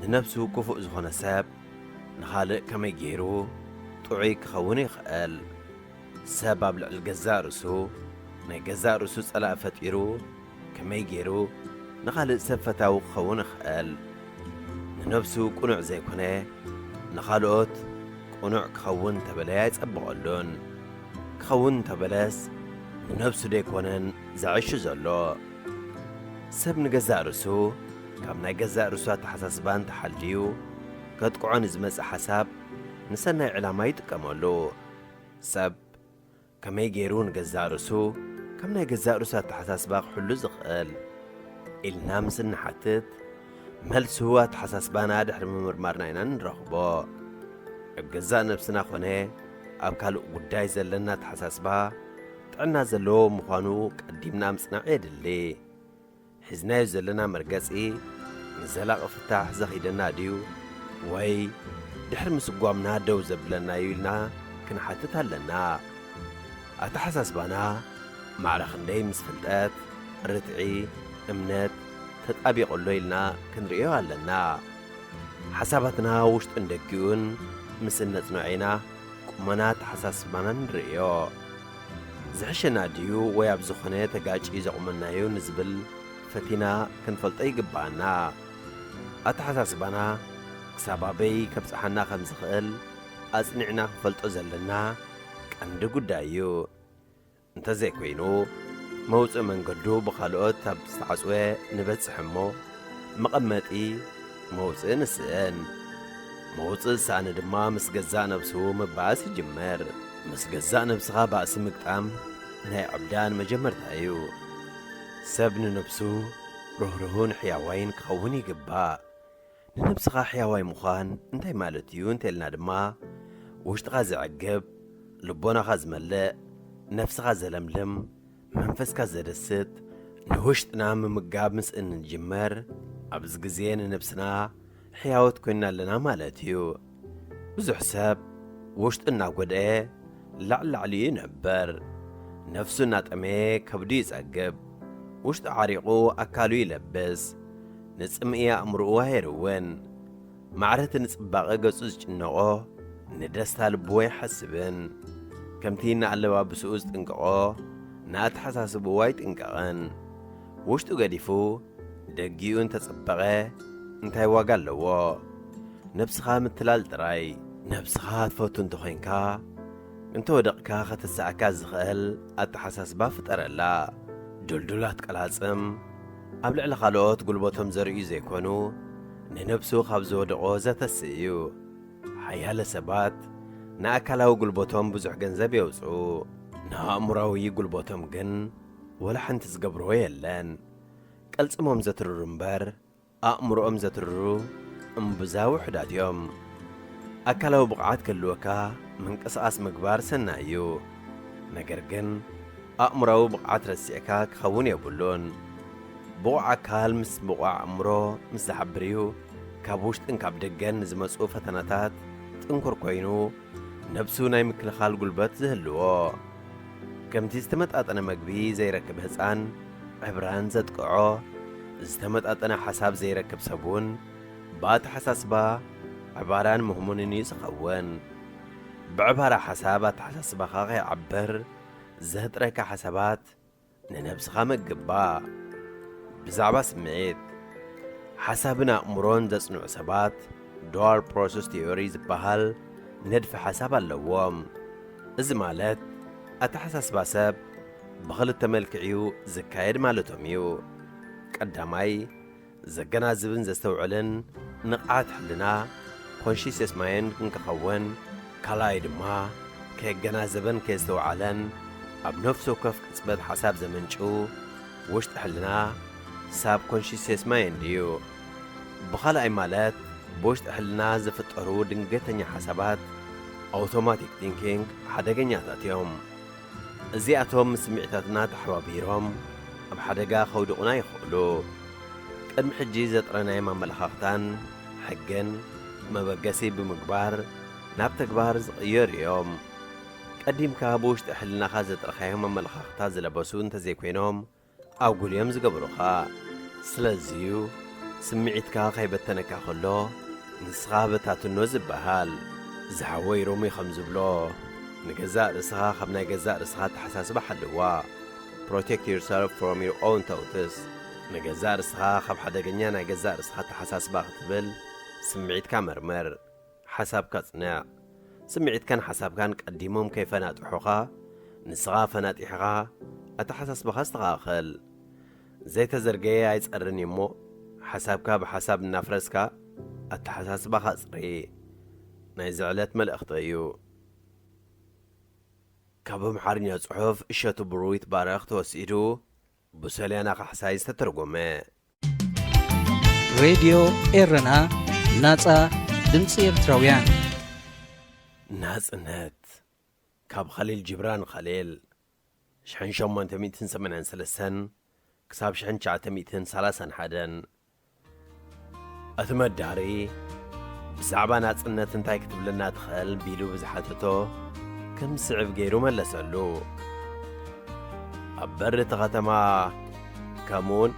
ንነብሱ ክፉእ ዝኾነ ሰብ ንኻልእ ከመይ ገይሩ ጥዑይ ክኸውን ይኽእል? ሰብ ኣብ ልዕሊ ገዛእ ርእሱ ናይ ገዛእ ርእሱ ጸላኢ ፈጢሩ ከመይ ገይሩ ንኻልእ ሰብ ፈታዊ ክኸውን ይኽእል? ንነብሱ ቅኑዕ ዘይኮነ ንኻልኦት ቅኑዕ ክኸውን እንተበለ ኣይጸብቐሉን። ክኸውን እንተበለስ ንነብሱ ደይኮነን ዘዕሹ ዘሎ። ሰብ ንገዛእ ርእሱ ካብ ናይ ገዛእ ርእሱ ኣተሓሳስባ እንተሓልዩ ከጥቅዖ ንዝመጽእ ሓሳብ ንሰናይ ዕላማ ይጥቀመሉ። ሰብ ከመይ ገይሩ ንገዛእ ርእሱ ካብ ናይ ገዛእ ርእሱ ኣተሓሳስባ ክሕሉ ዝኽእል ኢልና ምስ እንሓትት፣ መልሱ ኣተሓሳስባና ድሕሪ ምምርማርና ኢና ንረኽቦ። ኣብ ገዛእ ነብስና ኾነ ኣብ ካልእ ጉዳይ ዘለና ኣተሓሳስባ ጥዕና ዘለዎ ምዃኑ ቀዲምና ምጽናዕ የድሊ። ሒዝናዮ ዘለና መርገጺ ንዘላቒ ፍታሕ ዘኺደና ድዩ ወይ ድሕሪ ምስጓምና ደው ዘብለና እዩ ኢልና ክንሓትት ኣለና። ኣተሓሳስባና ማዕረ ክንደይ ምስ ፍልጠት፣ ርትዒ፣ እምነት ተጣቢቑ ኣሎ ኢልና ክንርእዮ ኣለና። ሓሳባትና ውሽጥን ደጊኡን ምስ እነጽንዖ ኢና ቁመና ኣተሓሳስባና ንርእዮ። ዝሕሸና ድዩ ወይ ኣብ ዝኾነ ተጋጭዩ ዘቑመናዩ ንዝብል ፈቲና ክንፈልጦ ይግብኣና። ኣተሓሳስባና ክሳብ ኣበይ ከብጽሓና ከም ዝኽእል ኣጽኒዕና ክንፈልጦ ዘለና ቀንዲ ጉዳይ እዩ። እንተዘይኮይኑ፣ መውጽኢ መንገዱ ብኻልኦት ኣብ ዝተዓጽወ ንበጽሕ እሞ፣ መቐመጢ መውጽኢ ንስእን። መውጽኢ ዝሰኣነ ድማ ምስ ገዛእ ነብሱ ምባእስ ይጅምር። ምስ ገዛእ ነብስኻ ባእሲ ምግጣም ናይ ዕብዳን መጀመርታ እዩ። ሰብ ንነብሱ ርህሩህን ሕያዋይን ክኸውን ይግባእ። ንነብስኻ ሕያዋይ ምዃን እንታይ ማለት እዩ እንተልና ድማ፣ ውሽጥኻ ዘዕግብ፣ ልቦናኻ ዝመልእ፣ ነፍስኻ ዘለምልም፣ መንፈስካ ዘደስት፣ ንውሽጥና ምምጋብ ምስ እንጅመር፣ ኣብዚ ግዜ ንነብስና ሕያወት ኮይንና ኣለና ማለት እዩ። ብዙሕ ሰብ ውሽጡ እናጎድአ ላዕሊ ላዕሊኡ ይንበር። ነፍሱ እናጠመየ ከብዱ ይጸግብ። ውሽጡ ዓሪቑ ኣካሉ ይለብስ። ንጽምኢ ኣእምሮኡ ኣይርውን። ማዕረቲ ንጽባቐ ገጹ ዝጭነቖ፣ ንደስታ ልቡ ኣይሓስብን። ከምቲ ንኣለባብስኡ ዝጥንቀቖ፣ ንኣተሓሳስብኡ ኣይጥንቀቕን። ውሽጡ ገዲፉ፣ ደጊኡ እንተጸበቐ፣ እንታይ ዋጋ ኣለዎ? ነብስኻ ምትላል ጥራይ። ነብስኻ ትፈቱ እንተኾይንካ፣ እንተወደቕካ ከተሳእካ ዝኽእል ኣተሓሳስባ ፍጠረላ። ድልዱላት ቀላጽም፣ ኣብ ልዕሊ ካልኦት ጉልበቶም ዘርእዩ ዘይኮኑ፣ ንነብሱ ካብ ዝወደቖ ዘተስእ እዩ። ሓያለ ሰባት ንኣካላዊ ጉልበቶም ብዙሕ ገንዘብ የውጽኡ፣ ንኣእምሮኣዊ ጉልበቶም ግን ወላ ሓንቲ ዝገብርዎ የለን። ቀልጽሞም ዘትርሩ እምበር፣ ኣእምሮኦም ዘትርሩ እምብዛ ውሑዳት እዮም። ኣካላዊ ብቕዓት ክህልወካ ምንቅስቓስ ምግባር ሰናይ እዩ። ነገር ግን፣ ኣእምሮኣዊ ብቕዓት ረሲዕካ ክኸውን የብሉን። ብቑዕ ኣካል ምስ ብቑዕ ኣእምሮ ምስ ዝሓብር እዩ፣ ካብ ውሽጥን ካብ ደገን ንዝመጹ ፈተናታት ጥንኩር ኮይኑ፣ ነብሱ ናይ ምክልኻል ጉልበት ዝህልዎ። ከምቲ ዝተመጣጠነ መግቢ ዘይረክብ ህጻን ዕብራን ዘጥቅዖ፣ ዝተመጣጠነ ሓሳብ ዘይረክብ ሰብ እውን ብኣተሓሳስባ ዕባራን ምህሙንን እዩ ዝኸውን። ብዕባራ ሓሳብ ኣተሓሳስባኻ ከይዓብር ዘህጥረካ ሓሳባት ንነብስኻ ምግባእ። ብዛዕባ ስምዒት፣ ሓሳብን ኣእምሮን ዘጽንዑ ሰባት ዱዋል ፕሮሰስ ቲዮሪ ዝበሃል ንድፊ ሓሳብ ኣለዎም። እዚ ማለት፣ ኣተሓሳስባ ሰብ ብኽልተ መልክዕ እዩ ዝካየድ ማለቶም እዩ። ቀዳማይ፣ ዘገናዝብን ዘስተውዕልን ንቕሓት ሕልና፣ ኮንሽስየስ ማይንድ፣ እንክኸውን፣ ካልኣይ ድማ ከየገናዘበን ከየስተውዓለን ኣብ ነፍሲ ወከፍ ቅጽበት ሓሳብ ዘመንጩ ውሽጢ ሕልና፣ ሳብ ኮንሽስየስ ማይንድ፣ እዩ። ብኻልኣይ ማለት ብውሽጢ ሕልና ዝፍጠሩ ድንገተኛ ሓሳባት፣ ኣውቶማቲክ ቲንኪንግ፣ ሓደገኛታት እዮም። እዚኣቶም ምስ ስምዒታትና ተሓባቢሮም ኣብ ሓደጋ ከውድቑና ይኽእሉ። ቅድሚ ሕጂ ዘጥረናዮም ኣመለኻኽታን ሕግን መበገሲ ብምግባር ናብ ተግባር ዝቕየሩ እዮም። ቀዲምካ ብውሽጢ ሕልናኻ ዘጥረኻዮም ኣመለኻኽታ ዝለበሱ እንተዘይኮይኖም ኣጉል እዮም ዝገብሩኻ። ስለዚዩ ስምዒትካ ከይበተነካ ከሎ ንስኻ በታትኖ ዝበሃል። ዝሓወይ ሮሚ ከም ዝብሎ ንገዛእ ርእስኻ ካብ ናይ ገዛእ ርእስኻ ኣተሓሳስባ ሓልዋ። Protect yourself from your own thoughts። ንገዛእ ርእስኻ ካብ ሓደገኛ ናይ ገዛእ ርእስኻ ኣተሓሳስባ ክትብል ስምዒትካ መርምር። ሓሳብካ ጽንዕ። ስምዒትካን ሓሳብካን ቀዲሞም ከይፈናጥሑኻ ንስኻ ፈናጢሕኻ ኣተሓሳስባኻ ኣስተኻኽል። ዘይተዘርገየ ኣይጸርን እዩ እሞ ሓሳብካ ብሓሳብ እናፍረስካ ኣተሓሳስባኻ ኣጽሪ። ናይዚ ዕለት መልእኽቲ እዩ። ካብ ኣምሓርኛ ጽሑፍ እሸቱ ብሩይት ባረኽ ተወሲዱ ብሶልያና ካሕሳይ ዝተተርጎመ። ሬድዮ ኤረና፣ ናጻ ድምጺ ኤርትራውያን። ናጽነት ካብ ኸሊል ጅብራን ኸሊል ሽሕን ሸሞንተ ሚእትን ሰማንያን ሰለስተን ክሳብ ሽሕን ትሽዓተ ሚእትን ሰላሳን ሓደን። እቲ መዳሪ ብዛዕባ ናጽነት እንታይ ክትብለና ትኽእል ቢሉ ብዝሓተቶ ከም ዝስዕብ ገይሩ መለሰሉ። ኣብ በሪ እቲ ኸተማ ከምኡውን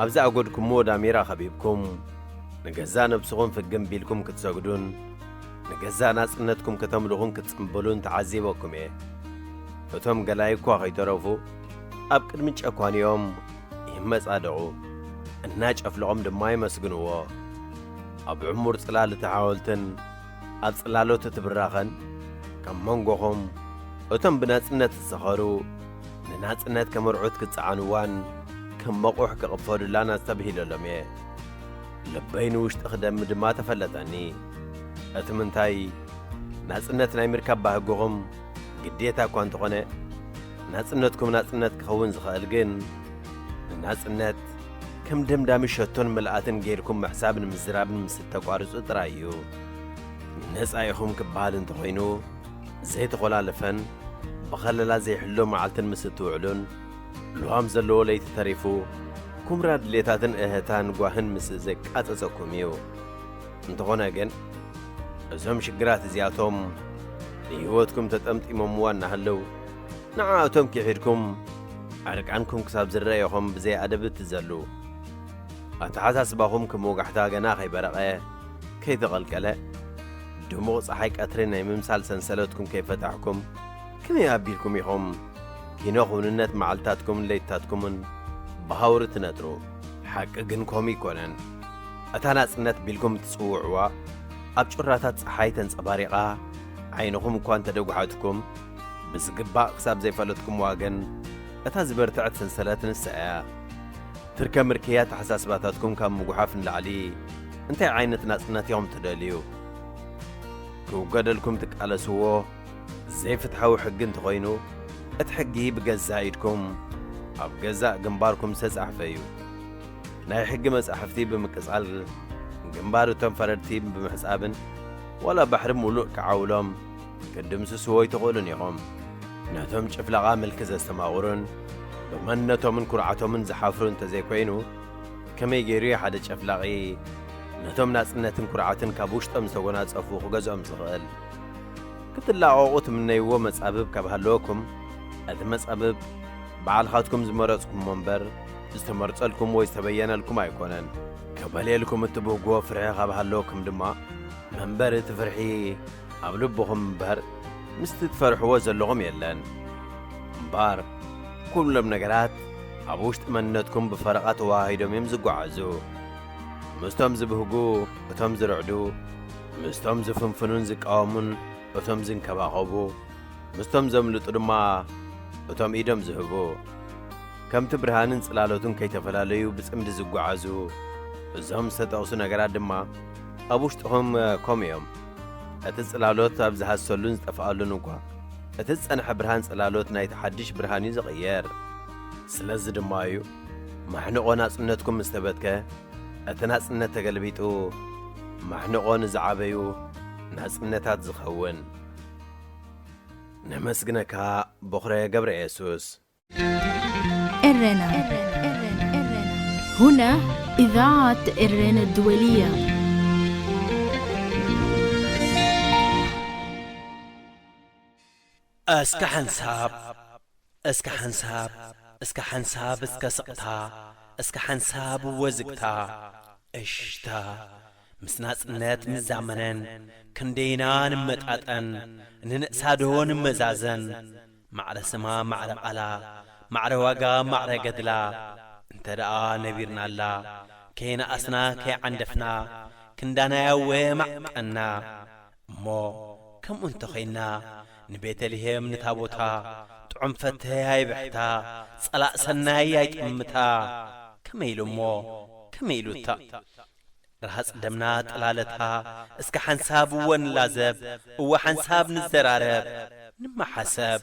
ኣብ ዝኣጎድኩምዎ ዳሜራ ኸቢብኩም ንገዛእ ነብስኹም ፍግም ቢልኩም ክትሰግዱን ንገዛእ ናጽነትኩም ከተምልኹን ክትጽምብሉን ተዓዚበኩም እየ። እቶም ገላይ እኳ ኸይተረፉ ኣብ ቅድሚ ጨኳንኦም ይመጻደቑ፣ እናጨፍለቖም ድማ የመስግንዎ። ኣብ ዕሙር ጽላል እቲ ሓወልትን ኣብ ጽላሎት እቲ ብራኸን ካብ መንጎኹም እቶም ብናጽነት ዝሰኸሩ ንናጽነት ከም ኣርዑት ክጸዓንዋን ከም መቑሕ ክቕፈዱላን ኣስተብሂለሎም እየ። ልበይ ንውሽጢ ክደሚ ድማ ተፈለጠኒ። እቲ ምንታይ ናጽነት ናይ ምርካብ ባህግኹም ግዴታ እኳ እንተኾነ ናጽነትኩም ናጽነት ክኸውን ዝኽእል ግን ንናጽነት ከም ደምዳሚ ሸቶን ምልኣትን ጌርኩም ምሕሳብን ምዝራብን ምስ እተቋርጹ ጥራይ እዩ። ነጻ ኢኹም ክበሃል እንተኾይኑ ዘይተኾላለፈን ብኸለላ ዘይሕሎ መዓልትን ምስ እትውዕሉን ልዋም ዘለዎ ለይቲ ተሪፉ ኩምራ ድሌታትን እህታን ጓህን ምስ ዘቃጸጸኩም እዩ። እንተኾነ ግን እዞም ሽግራት እዚኣቶም ንህይወትኩም ተጠምጢሞምዋ እናሃለዉ ንዓኣቶም ክሒድኩም ዕርቃንኩም ክሳብ ዝረኣየኹም ብዘይ ኣደብ እትዘሉ ኣተሓሳስባኹም ከም ወጋሕታ ገና ከይበረቐ ከይተቐልቀለ ድሙቕ ጸሓይ ቀትሪ ናይ ምምሳል ሰንሰለትኩም ከይፈታሕኩም ከመይ ኣቢልኩም ኢኹም ኪኖ ክውንነት መዓልታትኩምን ለይትታትኩምን ብሃውሪ ትነጥሩ? ሓቂ ግን ከምኡ ኣይኮነን። እታ ናጽነት ቢልኩም እትጽውዕዋ ኣብ ጩራታት ጸሓይ ተንጸባሪቓ ዓይንኹም እኳ እንተደጉሓትኩም ብዝግባእ ክሳብ ዘይፈለጥኩምዋ ግን እታ ዝበርትዐት ሰንሰለት ንሳ እያ። ትርከ ምርክያ ኣተሓሳስባታትኩም ካብ ምጉሓፍ ንላዕሊ እንታይ ዓይነት ናጽነት ኢኹም ትደልዩ? ክውገደልኩም ትቃለስዎ ዘይፍትሓዊ ሕጊ እንተኾይኑ እቲ ሕጊ ብገዛእ ኢድኩም ኣብ ገዛእ ግንባርኩም ዝተጻሕፈ እዩ። ናይ ሕጊ መጻሕፍቲ ብምቅጻል ግንባር እቶም ፈረድቲ ብምሕጻብን ዋላ ባሕሪ ሙሉእ ክዓውሎም ክትድምስስዎ ኣይትኽእሉን ኢኹም። ነቶም ጭፍለቓ ምልኪ ዘስተማቕሩን ብመንነቶምን ኩርዓቶምን ዝሓፍሩ እንተዘይኮይኑ ከመይ ገይሩ እዩ ሓደ ጨፍላቒ ነቶም ናጽነትን ኩርዓትን ካብ ውሽጦም ዝተጎናጸፉ ክገዝኦም ዝኽእል? ክትላቐቑ ትምነይዎ መጻብብ ካብ ሃለወኩም እቲ መጻብብ ባዕልኻትኩም ዝመረጽኩሞ እምበር ዝተመርጸልኩም ወይ ዝተበየነልኩም ኣይኮነን። ክበልየልኩም እትብህግዎ ፍርሒ ካብ ሃለወኩም ድማ መንበሪ እቲ ፍርሒ ኣብ ልብኹም እምበር ምስቲ ትፈርሕዎ ዘለኹም የለን። እምበኣር ኩሎም ነገራት ኣብ ውሽጢ መንነትኩም ብፈረቓ ተወሃሂዶም እዮም ዝጓዓዙ። ምስቶም ዝብህጉ እቶም ዝርዕዱ፣ ምስቶም ዝፍንፍኑን ዝቃወሙን እቶም ዝንከባኸቡ፣ ምስቶም ዘምልጡ ድማ እቶም ኢዶም ዝህቡ። ከምቲ ብርሃንን ጽላሎትን ከይተፈላለዩ ብጽምዲ ዝጓዓዙ እዞም ዝተጠቕሱ ነገራት ድማ ኣብ ውሽጥኹም ከምኡ እዮም። እቲ ጽላሎት ኣብ ዝሃሰሉን ዝጠፍኣሉን እኳ እቲ ዝጸንሐ ብርሃን ጽላሎት ናይቲ ሓድሽ ብርሃን እዩ ዝቕየር። ስለዚ ድማ እዩ ማሕንቖ ናጽነትኩም ምስ ተበትከ እቲ ናጽነት ተገልቢጡ ማሕንቖ ንዝዓበዩ ናጽነታት ዝኸውን። ነመስግነካ ቦኽረ ገብረ የሱስ። ኤረና ሁና إذاعة إيران الدولية. እስከ ሓንሳብ፣ እስከ ሓንሳብ፣ እስከ ሓንሳብ፣ እስከ ስቕታ፣ እስከ ሓንሳብ ወዝግታ፣ እሽታ፣ ምስ ናጽነት ምዛመነን፣ ክንደይና ንመጣጠን፣ ንንእሳዶ ንመዛዘን፣ ማዕረ ስማ፣ ማዕረ ቃላ፣ ማዕረ ዋጋ፣ ማዕረ ገድላ፣ እንተ ደኣ ነቢርናላ፣ ከየነኣስና፣ ከይዓንደፍና፣ ክንዳናያ ወማዕቀና። እሞ ከምኡ እንተ ኾይንና፣ ንቤተልሔም ንታቦታ፣ ጥዑም ፈተይ ኣይብሕታ፣ ጸላእ ሰናይ ኣይጥምታ። ከመይ ኢሉ እሞ፣ ከመይ ኢሉ እታ፣ ረሃጽ ደምና ጠላለታ፣ እስከ ሓንሳብ እወ ንላዘብ፣ እወ ሓንሳብ ንዘራረብ፣ ንመሓሰብ፣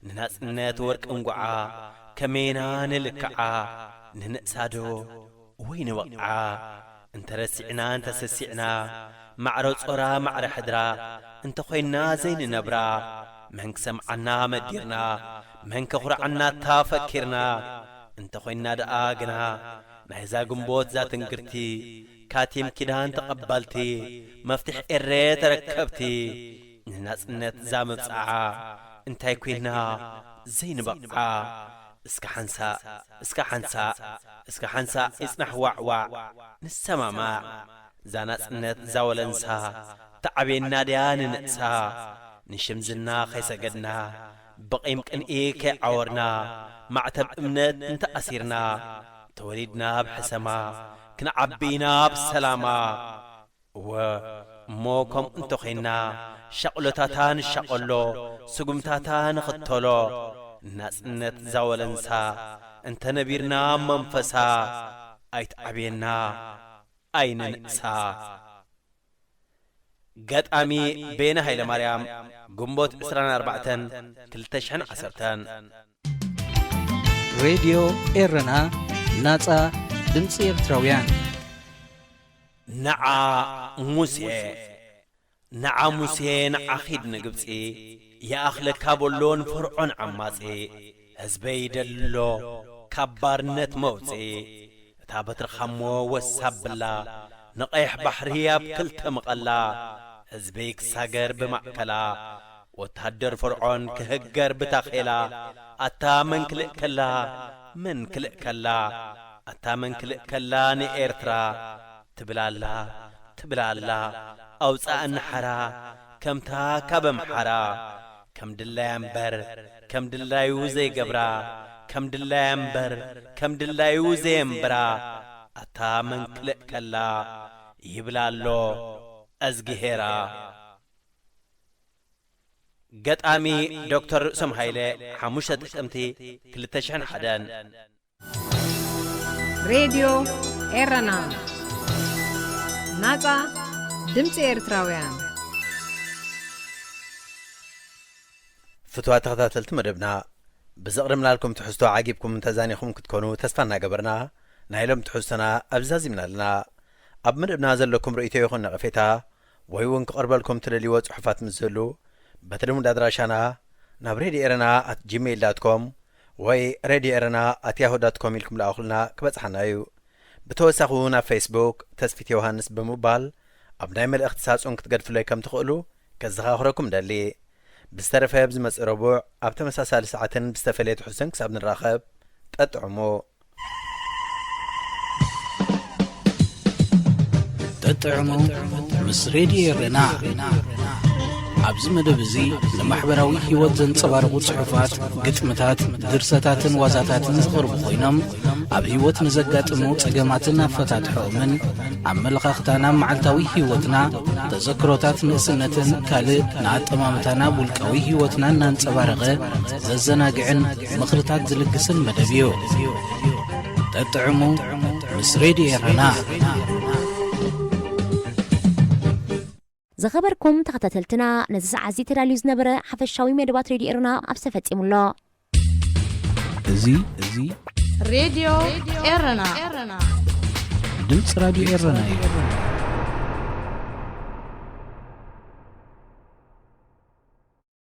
ንናጽነት ወርቂ እንጓዓ፣ ከመይና ንልክዓ፣ ንንእሳዶ ወይ ንበቕዓ፣ እንተ ረሲዕና እንተ ሰሲዕና፣ ማዕረ ጾራ ማዕረ ሕድራ፣ እንተ ኾይንና ዘይንነብራ፣ መን ክሰምዓና መዲርና፣ መን ከኹርዓና እታ ፈኪርና፣ እንተ ኾይንና ደኣ ግና፣ ናይዛ ግንቦት እዛ ትንግርቲ፣ ካቲም ኪዳን ተቐባልቲ፣ መፍትሕ ኤረ ተረከብቲ፣ ንናጽነት እዛ መብጽዓ፣ እንታይ ኮይንና ዘይንበቕዓ፣ እስከ ሓንሳእ፣ እስከ ሓንሳእ፣ እስከ ሓንሳእ ይጽናሕ ዋዕዋዕ፣ ንሰማማዕ። እዛ ናጽነት እዛ ወለንሳ፣ ተዓብየና ድያ ንንእሳ? ንሽም ዝና ከይሰገድና፣ ብቒም ቅንኢ ከይዓወርና፣ ማዕተብ እምነት እንተኣሲርና፣ ተወሊድና ኣብ ሕሰማ፣ ክንዓቢ ኢና ኣብ ሰላማ። እወ፣ እሞ ከምኡ እንተ ኾይንና፣ ሻቕሎታታ ንሻቐሎ፣ ስጉምታታ ንኽተሎ፣ ናጽነት እዛ ወለንሳ፣ እንተ ነቢርና ኣብ መንፈሳ፣ ኣይትዓብየና፣ ኣይንንእሳ። ገጣሚ በየነ ሃይለማርያም፣ ግንቦት ዕስራን ኣርባዕተን ክልተ ሽሕን ዓሰርተን። ሬድዮ ኤረና፣ ናጻ ድምጺ ኤርትራውያን። ንዓ ሙሴ፣ ንዓ ሙሴ፣ ንዓ ኺድ ንግብጺ፣ ይኣኽለካ በሎ ንፈርዖን ዓማጺ፣ ህዝበይ ደሎ ካብ ባርነት መውጺ። እታ በትርኻሞ ወስ ኣብላ፣ ንቐይሕ ባሕሪ ኣብ ክልተ ምቐላ፣ ህዝበይ ክሳገር ብማእከላ፣ ወታደር ፈርዖን ክህገር ብታኼላ፣ ኣታ መን ክልእ ከላ፣ መን ክልእ ከላ፣ ኣታ መን ክልእ ከላ ንኤርትራ፣ ትብል ኣላ፣ ትብል ኣላ፣ ኣውጻእኒ ሓራ፣ ከምታ ካብ ኣምሓራ፣ ከም ድላያ እምበር፣ ከም ድላዩ ዘይገብራ፣ ከም ድላያ እምበር፣ ከም ድላዩ ዘየንብራ፣ ኣታ መን ክልእ ከላ፣ ይብል ኣሎ እዝግሄራ። ገጣሚ ዶክተር ርእሶም ሃይለ፣ ሓሙሽተ ጥቅምቲ ክልተ ሽሕን ሓደን። ሬድዮ ኤረና፣ ናጻ ድምጺ ኤርትራውያን። ፍቱዋት ተኸታተልቲ መደብና፣ ብዘቕረብናልኩም ትሕዝቶ ዓጊብኩም ተዛኒኹም ክትኮኑ ተስፋ እናገበርና፣ ናይ ሎም ትሕዝቶና ኣብዚ ዛዚምና ኣለና። ኣብ መደብና ዘለኩም ርእይቶ ይኹን ነቐፌታ፣ ወይ እውን ክቐርበልኩም ትደልይዎ ጽሑፋት ምስ ዝህሉ፣ በቲ ልሙድ ኣድራሻና ናብ ሬድዮ ኤረና ኣት ጂሜይል ዳት ኮም ወይ ሬድዮ ኤረና ኣት ያሁ ዳት ኮም ኢልኩም ለኣኹልና ክበጽሓና እዩ። ብተወሳኺ እውን ኣብ ፌስቡክ ተስፊት ዮሃንስ ብምባል ኣብ ናይ መልእኽቲ ሳጹን ክትገድፍለይ ከም ትኽእሉ ከዘኻኽረኩም ደሊ። ብዝተረፈ ኣብ ዝመጽእ ረቡዕ ኣብ ተመሳሳሊ ሰዓትን ብዝተፈለየ ትሕዝቶን ክሳብ ንራኸብ፣ ጠጥዕሙ። ጠጥዕሙ ምስ ሬድዮ ኤረና። ኣብዚ መደብ እዚ ንማሕበራዊ ህይወት ዘንጸባርቑ ጽሑፋት፣ ግጥምታት፣ ድርሰታትን ዋዛታትን ዝቐርቡ ኮይኖም፣ ኣብ ህይወት ንዘጋጥሙ ጸገማትን ኣፈታትሖኦምን፣ ኣመለኻኽታና ኣብ መዓልታዊ ህይወትና፣ ተዘክሮታት ንእስነትን ካልእ ንኣጠማምታና ኣብ ውልቃዊ ህይወትና እናንጸባረቐ ዘዘናግዕን ምኽርታት ዝልግስን መደብ እዩ። ጠጥዕሙ ምስ ሬድዮ ኤረና። ዝኸበርኩም ተኸታተልትና፣ ነዚ ሰዓት እዚ ተዳልዩ ዝነበረ ሓፈሻዊ መደባት ሬድዮ ኤረና ኣብዚ ተፈጺሙ ኣሎ። እዚ፣ እዚ ሬድዮ ኤረና። ድምፂ ራድዮ ኤረና እዩ።